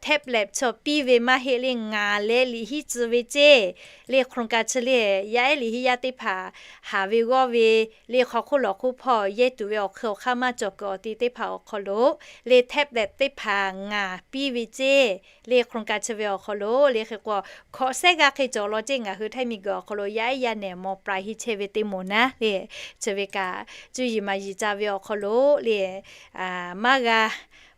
tablet chaw piˇ ve maˇ heˆ le, ngaˬ leh liꞈ hiˆ tcuh ve ceˇ le. โครงการ chi le, yaˇ ehˉ liꞈ hiˆ yaˇ teˇ hpaˍ haˍ ve g'awˇ ve le, hk'aw hk'oˆ lawˬ hk'oˆ hpawˇ yehˇ tuˬ ve awˬ hk'e awˬ hk'aˇ maˇ cawˬ kuiˬ awˬ ti teˇ hpaˍ awˬ hk'aw lo le, tablet teˇ hpaˍ ngaˬ piˇ ve ceˇ le. โครงการ chi ve awˬ hk'aw lo le, hk'e k'o, hkawꞈ sehˉ g'a hk'e cawˬ law ceˇ. Ngaˬ hui Htaiˇ miˬguiˬ awˬ hk'aw lo yaˇ ehˉ yaˇ nehˬ ม.ปลาย hiˆ chehˇ ve teˇ moˍ naˉ le, chi ve kaꞈ cuˇ yiˍ maˍ yiˍ ca ve awˬ hk'aw lo le, maˇ g'a,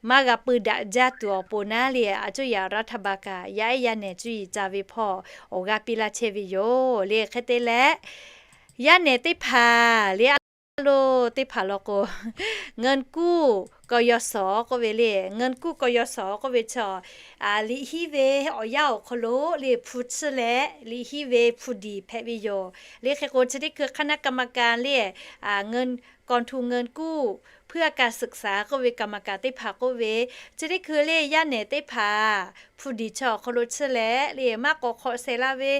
maˇ g'a peu daꞈ jaˇ tuˬ awˬ pon naˉ le, a cuˇ yaꞈ รัฐบาล kaꞈ yaˇ ehˉ yaˇ nehˬ cuˇ yiˍ ca ve hpawˇ awˬ g'aˇ piˇ laˇ chehˇ ve yoˬ le. Hk'e te leh, yaˇ nehˬ teˇ hpaˍ le, a Alo, teˇ hpaˍ law k'o, เงินกู้ กยศ k'oˆ ve le, เงินกู้ กยศ k'oˆ ve chi, liꞈ hiˉ ve awˬ yanˇ awˬ hk'aw lo le hpu chiˇ leh liꞈ hiˉ ve hpu diˍ hpehꞈ ve yoˬ. Le hk'e k'o, chi teˇ hkui คณะกรรมการ le, กองทุนเงินกู้เพื่อการศึกษา k'oˆ ve กรรมการ teˇ hpaˍ k'oˆ ve, chi teˇ hkui le yaˇ nehˬ teˇ hpaˍ hpu diˍ chi awˬ hk'aw lo chiˇ leh le maˇ k'awꞈ hk'awꞈ shehˍ la ve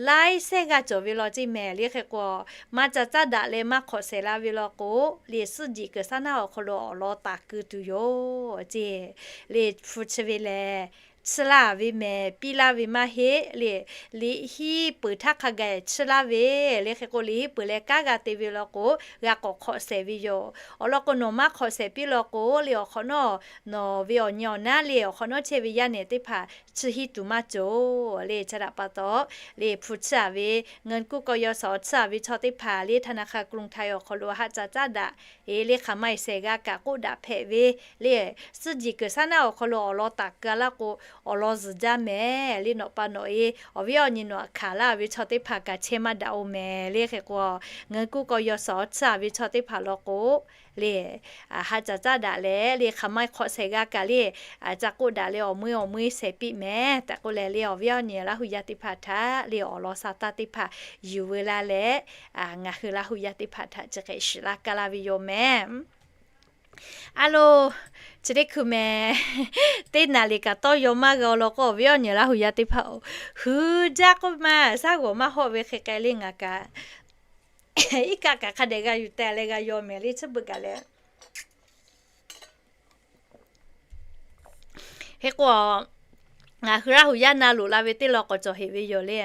laiˉ sehˉ g'aˇ cawˬ ve law ceˇ mehˍ. Le hk'e k'o, maˇ ca caˉ daꞈ leh maˇ hk'awꞈ shehˍ la ve law k'o, le suhˆ jiꞈ kuiˬ saˉ naˆ awˬ hk'aw lo awˬ lawn taˍ keu tuˬ yoˬ ceˇ. Le hpu chi ve lehˬ, chiˇ laˇ ve mehˍ, piˇ laˇ ve maˇ heˆ le. Liꞈ hiˉ peuˬ htaˇ hk'a gaˬ chiˇ laˇ ve, le hk'e k'o, liꞈ hiˉ peuˬ leh kanˉ g'a te ve law k'o, g'a k'awꞈ hk'awꞈ shehˍ ve yoˬ. Awˬ lawn k'o, nawˬ maˇ hk'awꞈ shehˍ piˇ law k'o le, awˬ hk'awꞈ nawˉ nawˬ ve awˬ nyi awˬ naˉ le awˬ hk'awꞈ nawˉ chehˇ ve yaˇ nehˬ teˇ hpaˍ chiˇ hiˉ tuˬ maˇ cawˬ le. Chi htaꞈ pa taw, le hpu chiˇ a ve เงินกู้ กยศ chiˇ a ve chaw teˇ hpaˍ le ธนาคารกรุงไทย awˬ hk'aw lo haˆ ca caˉ daꞈ e le hk'aˬ ma e shehˍ g'a kaꞈ k'oˆ daꞈ hpehꞈ ve le, suhˆ jiꞈ kuiˬ saˉ naˆ awˬ hk'aw lo awˬ lawn taˍ keu laˇ k'o, awˬ lawn zuhˬ jaˇ mehˍ. Le nawˬ pa nawˬ e awˬ viˉ awˬ nyi nawˬ htaꞈ hkanˍ laˇ ve chaw teˇ hpaˍ kaꞈ chehˇ maˇ daꞈ oˬ mehˍ. Le hk'e k'o, เงินกู้ กยศ chiˇ a ve chaw teˇ hpaˍ law k'o, le haˆ ca caˉ daꞈ leh le hk'aˬ ma e hk'awꞈ shehˍ g'a kaꞈ le, ca k'oˆ daꞈ leh awˬ meuˇ awˬ meuˇ shehˍ piˇ mehˍ tehꞈ k'oˆ leh, le awˬ viˉ awˬ nyi Laˇ hu yaˇ teˇ hpaˍ htaꞈ le awˬ lawn sa taˇ teˇ hpaˍ yuˬ veu la leh, ngaˬ hui Laˇ hu yaˇ teˇ hpaˍ htaꞈ chi hk'e shiˍ laˇ kaˇ laˇ ve yoˬ mehˍ. Alo, chi teˇ hkui mehˍ, teˇ naˍ riˍ kaꞈ tawˇ yaw maˇ g'a law k'o, awˬ viˉ awˬ nyi Laˇ hu yaˇ teˇ hpaˍ-oˬ, hui jaˇ k'oˆ ma shaˉ g'awˬ maˇ hawˆ ve hk'e k'ai le ngaˬ kaꞈ, iˉ kaˆ kaꞈ hk'a dehꞈ g'a yuˬ teh leh g'a yaw mehˍ le chi beuꞈ kaꞈ leh Hk'e k'o, ngaˬ hui Laˇ hu yaˇ na loꞈ la ve teˇ law k'awꞈ cawˬ heꞈ ve yoˬ le.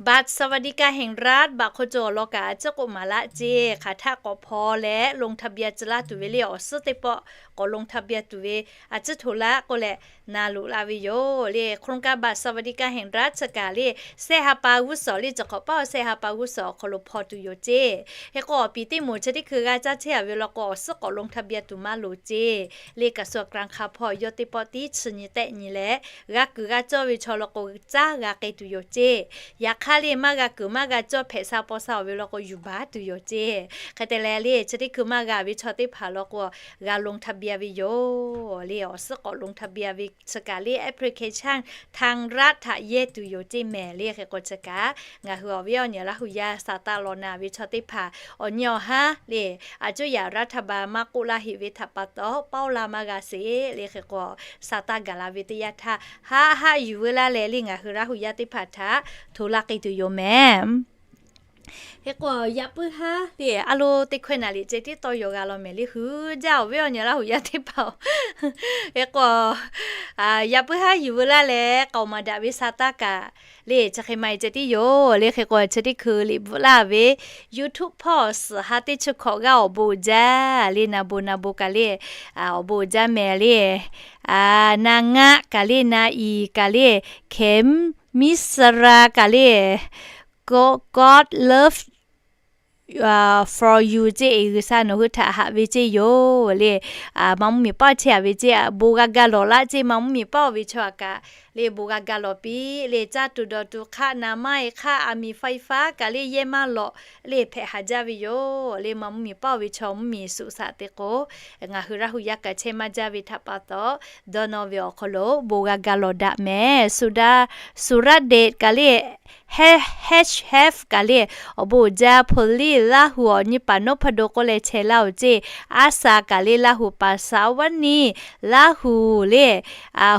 Baht สวัสดิการแห่งรัฐ baꞈ hk'aw cawˬ awˬ lawn kaꞈ a ciˉ k'oˆ maˍ laˆ ceˇ, hk'aˬ htaˆ k'awꞈ hpaw leh ลงทะเบียน tcuh laˇ tuˬ ve le awˬ suhˉ teˇ pawˆ k'awꞈ ลงทะเบียน tuˬ ve a ciˉ hto laˇ k'oˆ leh na loꞈ la ve yoˬ le. โครงการบัตรสวัสดิการแห่งรัฐ chi kaꞈ le sehˆ ha pa g'uˇ suhˍ le, cawˬ hk'awꞈ paˆ sehˆ ha pa g'uˇ suhˍ awˬ hk'aw lo hpaw tuˬ yoˬ ceˇ. Hk'e k'o, awˬ piˍ teˇ moˍ chi teˇ hkui g'a caˇ chehˇ a ve law k'o, awˬ suhˉ k'awꞈ ลงทะเบียน tuˬ maˇ loˍ ceˇ. Le กระทรวงการคลัง hpawˇ yawˇ teˇ pawˆ tiˉ chi nyi tehˆ nyi leh, g'a kuiˬ g'a cawˇ ve chaw law k'o, caˉ g'a k'ai tuˬ yoˬ ceˇ. Yaꞈ hk'aˇ le maˇ g'a kuiˬ maˇ g'a cawˇ hpehꞈ sha paw sha awˬ ve law k'o, yuˬ baˬ tuˬ yoˬ ceˇ. Hk'e te leh le chi teˇ hkui maˇ g'a ve chaw teˇ hpaˍ law k'o, g'a ลงทะเบียน ve yoˬ le. Awˬ suhˉ k'awꞈ ลงทะเบียน ve chi kaꞈ le application ทางรัฐ htaꞈ yehˇ tuˬ yoˬ ceˇ mehˍ le. Hk'e k'o chi kaꞈ ngaˬ hui awˬ viˉ awˬ nyi Laˇ hu yaˇ sa taˇ law na ve chaw teˇ hpaˍ awˬ nyi awˬ haˉ le, a cuˇ yaꞈ รัฐบาล maˇ k'oˆ laˇ heꞈ ve htaꞈ pa taw, paoˇ la maˇ g'a sheˍ le. Hk'e k'o, sa taˇ gaˬ la ve teˇ yanˇ htaˇ haˆ haˆ yuˬ veu laˇ leh le ngaˬ hui Laˇ hu yaˇ teˇ hpaˍ htaꞈ hto laˇ k'ai tuˬ yoˬ mehˍ. Hk'e k'o, yaꞈ puiˉ haˉ le a lo teˇ hkawehˇ naˍ riˍ ceh tiˉ tawˇ yaw g'a law mehˍ le, hui jaˇ awˬ viˉ awˬ nyi Laˇ hu yaˇ teˇ hpaˍ-oˬ. Hk'e k'o, yaꞈ puiˉ haˉ yuˬ veu laˇ leh k'aoˍ maˍ daꞈ ve sa taˇ kaꞈ le chi hk'e ma e ceh tiˉ yoˬ le. Hk'e k'o, chi teˇ hkui liꞈ bvuhꞈ laˇ ve YouTube hpawˇ suhˍ ha teˇ chi hkawꞈ g'aˇ awˬ bon uiˍ jaˇ le, na bon na bon kaꞈ le, awˬ bon uiˍ jaˇ mehˍ le. Na ngaˆ kaꞈ le, na iˍ kaꞈ le, Kheˍ miˉ saˍ ra kaꞈ le, God love for you ceˇ, G'uiˬsha nawˬ hui htaꞈ haꞈ ve ceˇ yoˬ le. Ma mvuhˇ miˬ paˇ chehˇ a ve ceˇ, bon g'a ga lawˬ laˇ ceˇ, ma mvuhˇ miˬ paˇ ve chaw a kaꞈ le bon g'a ga lawˬ piˇ le, caˇ tuˬ dawˬ tuˬ hk'aˆ na maˇ e hk'aˆ, a miˍ ไฟฟ้า kaꞈ le yehˇ maˇ lawꞈ le hpehꞈ haˍ jaˇ ve yoˬ le. Ma mvuhˇ miˬ paˇ ve chaw mvuhˇ miˬ suꞈ shaꞈ te k'o, ngaˬ hui Laˇ hu yaˇ kaꞈ chehˇ maˇ jaˇ ve htaꞈ pa taw, dawˇ nawˇ ve awˬ hk'aw lo bon g'a ga lawˬ daꞈ mehˍ. Suˍ daꞈ, Suˍraˇdeꞈ kaꞈ le, Heˍ, Heˍ shehˍ kaꞈ le, awˬ bon uiˍ jaˇ. Hpaw liˇ Laˇ hu awˬ nyi paˍ นพดล k'oˆ leh chehˇ laˇ oˬ ceˇ. Aˉ sa kaꞈ le, Laˇ hu paˍ สวัสดี Laˇ hu le,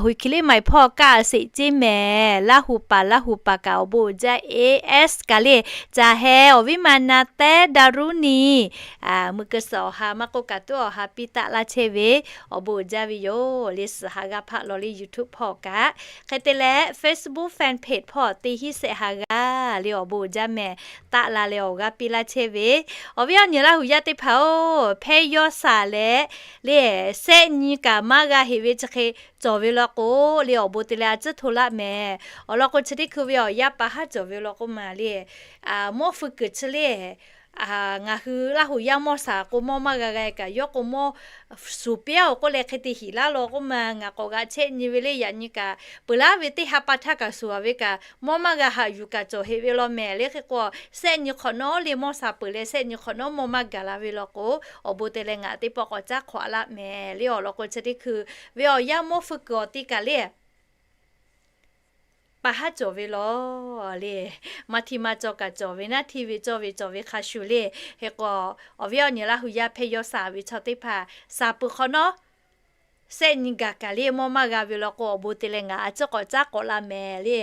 hui hki liˇ ma e hpawˇ kaˇ a sheˍ ceˇ mehˍ. Laˇ hu paˍ, Laˇ hu paˍ kaꞈ awˬ bon uiˍ jaˇ. A S kaꞈ le, caˬ heh awˬ viˉ ma na tehˉ daˇ ruˉ ni, mui keu suhˍ awˬ ha maˇ k'oˆ kaꞈ tuˉ awˬ ha piˇ taˆ laˇ chehˇ ve, awˬ bon uiˍ jaˇ ve yoˬ le. Suhˍ ha g'aˇ hpaˆ law le YouTube hpawˇ kaꞈ. Hk'e te leh Facebook fan page hpawˇ teˇ hinˉ shehˆ ha g'aˇ le awˬ bon uiˍ jaˇ mehˍ, taˆ la leh awˬ g'aˇ piˇ laˇ chehˇ ve, awˬ viˉ awˬ nyi Laˇ hu yaˇ teˇ hpaˍ-oˬ, hpehˇ yawˇ shaˍ leh le, shehˆ nyi kaꞈ maˇ g'a heꞈ ve chi hk'e cawˬ ve law k'o le, awˬ bon te leh a ciˉ hto laˇ mehˍ. Awˬ lawn k'o, chi teˇ hkui ve awˬ yaˇ pa haˉ cawˬ ve law k'o maˬ le, mawˇ feu kuiˬ chi le, ngaˬ hui Laˇ huˍ yaˇ mawˇ shaˍ k'o mawˇ maˇ g'a g'a kaꞈ, yawˇ k'o mawˇ suˍ piˇ-oˬ k'oˆ leh hk'e te hiˍ laˇ law k'oˆ ma, ngaˬ k'awꞈ g'a chehˇ nyi ve le. Yaꞈ nyi kaꞈ peuˬ laˇ ve teˇ ha pa htaˇ kaꞈ suˍ-a ve kaꞈ mawˇ maˇ g'a haꞈ yuˬ kaꞈ cawˬ heꞈ ve law mehˍ le. Hk'e k'o, shehˆ nyi hk'awꞈ nawˉ le mawˇ shaˍ peuˬ leh shehˆ nyi hk'awꞈ nawˉ mawˇ maˇ gaˬ la ve law k'o, awˬ bon te leh ngaˬ teˇ pawˆ k'awꞈ caˉ hk'awꞈ laˇ mehˍ le. Awˬ lawn k'o, chi teˇ hkui ve awˬ yaˇ mawˇ hpfuhˇ kuiˬ awˬ ti kaꞈ le pa haˉ cawˬ ve law le. Maˇ htiˇ maˇ cawˬ kaꞈ cawˬ ve naˉ, htiˇ ve cawˇ ve cawˬ ve hk'a shuˍ le. Hk'e k'o, awˬ viˉ awˬ nyi Laˇ huˍ yaˇ hpehˇ yawˇ shaˍ ve chaw teˇ hpaˍ shaˍ peuˬ hk'awꞈ nawˉ, shehˆ nyi gaˬ kaꞈ le mawˇ maˇ g'a ve law k'o, awˬ bon te leh ngaˬ a ciˉ k'awꞈ caˉ k'awꞈ la mehˍ le.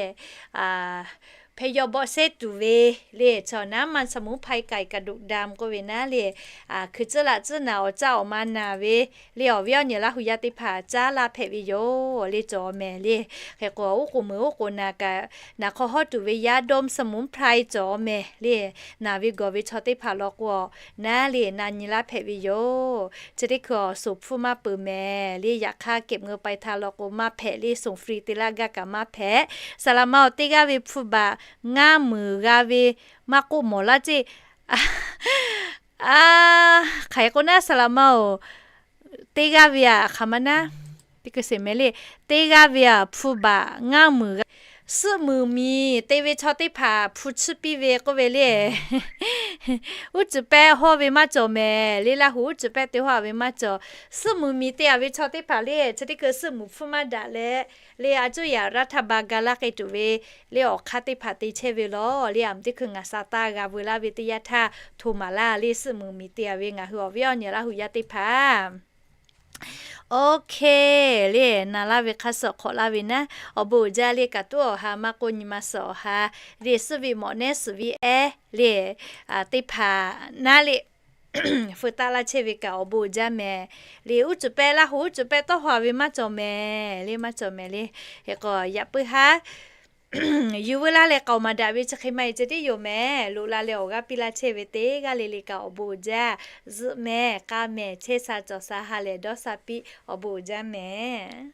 Hpehˇ yawˇ bawˆ shehˉ tuˬ ve le, chaw naˉ maˇ สมุนไพร ไก่กระดูกดำ k'oˆ ve naˉ le, hkui tcuhˉ laꞈ tcuhˉ naˬ awˬ caˇ awˬ ma naˬ ve le. Awˬ viˉ awˬ nyi Laˇ huˍ yaˇ teˇ hpaˍ caˉ laˇ hpehꞈ ve yoˬ le, cawˬ mehˍ le. Hk'e k'o, oˉ k'oˍ meuˍ oˉ k'oˍ naˬ kaꞈ naˬ hk'aw hawˉ tuˬ ve yaˇ ดมสมุนไพร cawˬ mehˍ le. Naˬ ve gawˬ ve chaw teˇ hpaˍ law k'o, naˉ le na nyi laˇ hpehꞈ ve yoˬ. Chi teˇ hkui awˬ suˍ hpfuhˇ maˇ peuˬ mehˍ le. Yaꞈ hk'aˇ เก็บเงินปลายทาง law k'o maˇ hpehꞈ le, ส่งฟรี te laˇ gaˇ kaꞈ maˇ hpehꞈ. Saˍ laꞈ ma-oˬ, teˇ g'aˇ ve hpu baꞈ ngaˇ meunˍ g'a ve maˇ k'oˆ mawˬ laˇ ceˇ. Hk'aˬ hk'e k'o naˉ, saˍ laꞈ ma-oˬ, teˇ g'aˇ ve aꞈ hk'aˬ ma naˉ, teˇ hkui sheˍ mehˍ le. Teˇ g'aˇ ve aꞈ hpu baꞈ ngaˇ meunˍ g'a, suhˆ meunˍ miˬ te ve chaw teˇ hpaˍ hpu chiˇ piˇ ve k'oˆ ve le. Uˉ cuˬ pehˇ hawˇ ve maˇ cawˬ mehˍ le. Laˇ huˍ uˉ cuˬ pehˇ te hawˇ-a ve maˇ cawˬ. Suhˆ meunˍ miˬ te-a ve chaw teˇ hpaˍ le, chi teˇ hkui suhˆ meunˍ hpfuhˇ maˇ daꞈ leh le, a cuˇ yaꞈ รัฐบาล ga laˇ k'ai tuˬ ve le awˬ hk'aˇ teˇ hpaˍ te chehˇ ve law le. Aˬ mvuhˇ teˇ hkui ngaˬ sa taˇ g'a veu laˇ ve teˇ yanˇ htaˇ htoꞈ maˍ laˇ le, suhˆ meunˍ miˬ te-a ve ngaˬ hui awˬ viˉ awˬ nyi Laˇ huˍ yaˇ teˇ hpaˍ. OK, le naˬ laˇ ve hk'a suhˍ hk'awꞈ laˇ ve naˉ, awˬ bon uiˍ jaˇ le. Kaꞈ tuˉ awˬ ha maˇ k'oˆ, nyi ma suhˍ awˬ ha le, suhˆ ve mawꞈ nehˉ suhˍ ve ehˉ le, teˇ hpaˍ naˉ le, feu taˆ laˇ chehˇ ve kaꞈ awˬ bon uiˍ jaˇ mehˍ le. Uˉ cuˬ pehˇ, Laˇ huˍ uˉ cuˬ pehˇ tawˇ haw-a ve maˇ cawˬ mehˍ le, maˇ cawˬ mehˍ le. Hk'e k'o, yaꞈ puiˉ haˉ yuˬ veu laˇ leh k'aoˍ maˍ daꞈ ve chi hk'e maˇ heˆ, ceh tiˉ yoˬ mehˍ. Loꞈ la leh awˬ g'aˇ piˇ laˇ chehˇ ve teˇ g'aˇ le le kaꞈ awˬ bon uiˍ jaˇ. Zuhˆ mehˍ, k'a mehˍ, chehˇ sha cawˬ sha ha lehˬ dawˇ sha piˇ, awˬ bon uiˍ jaˇ mehˍ.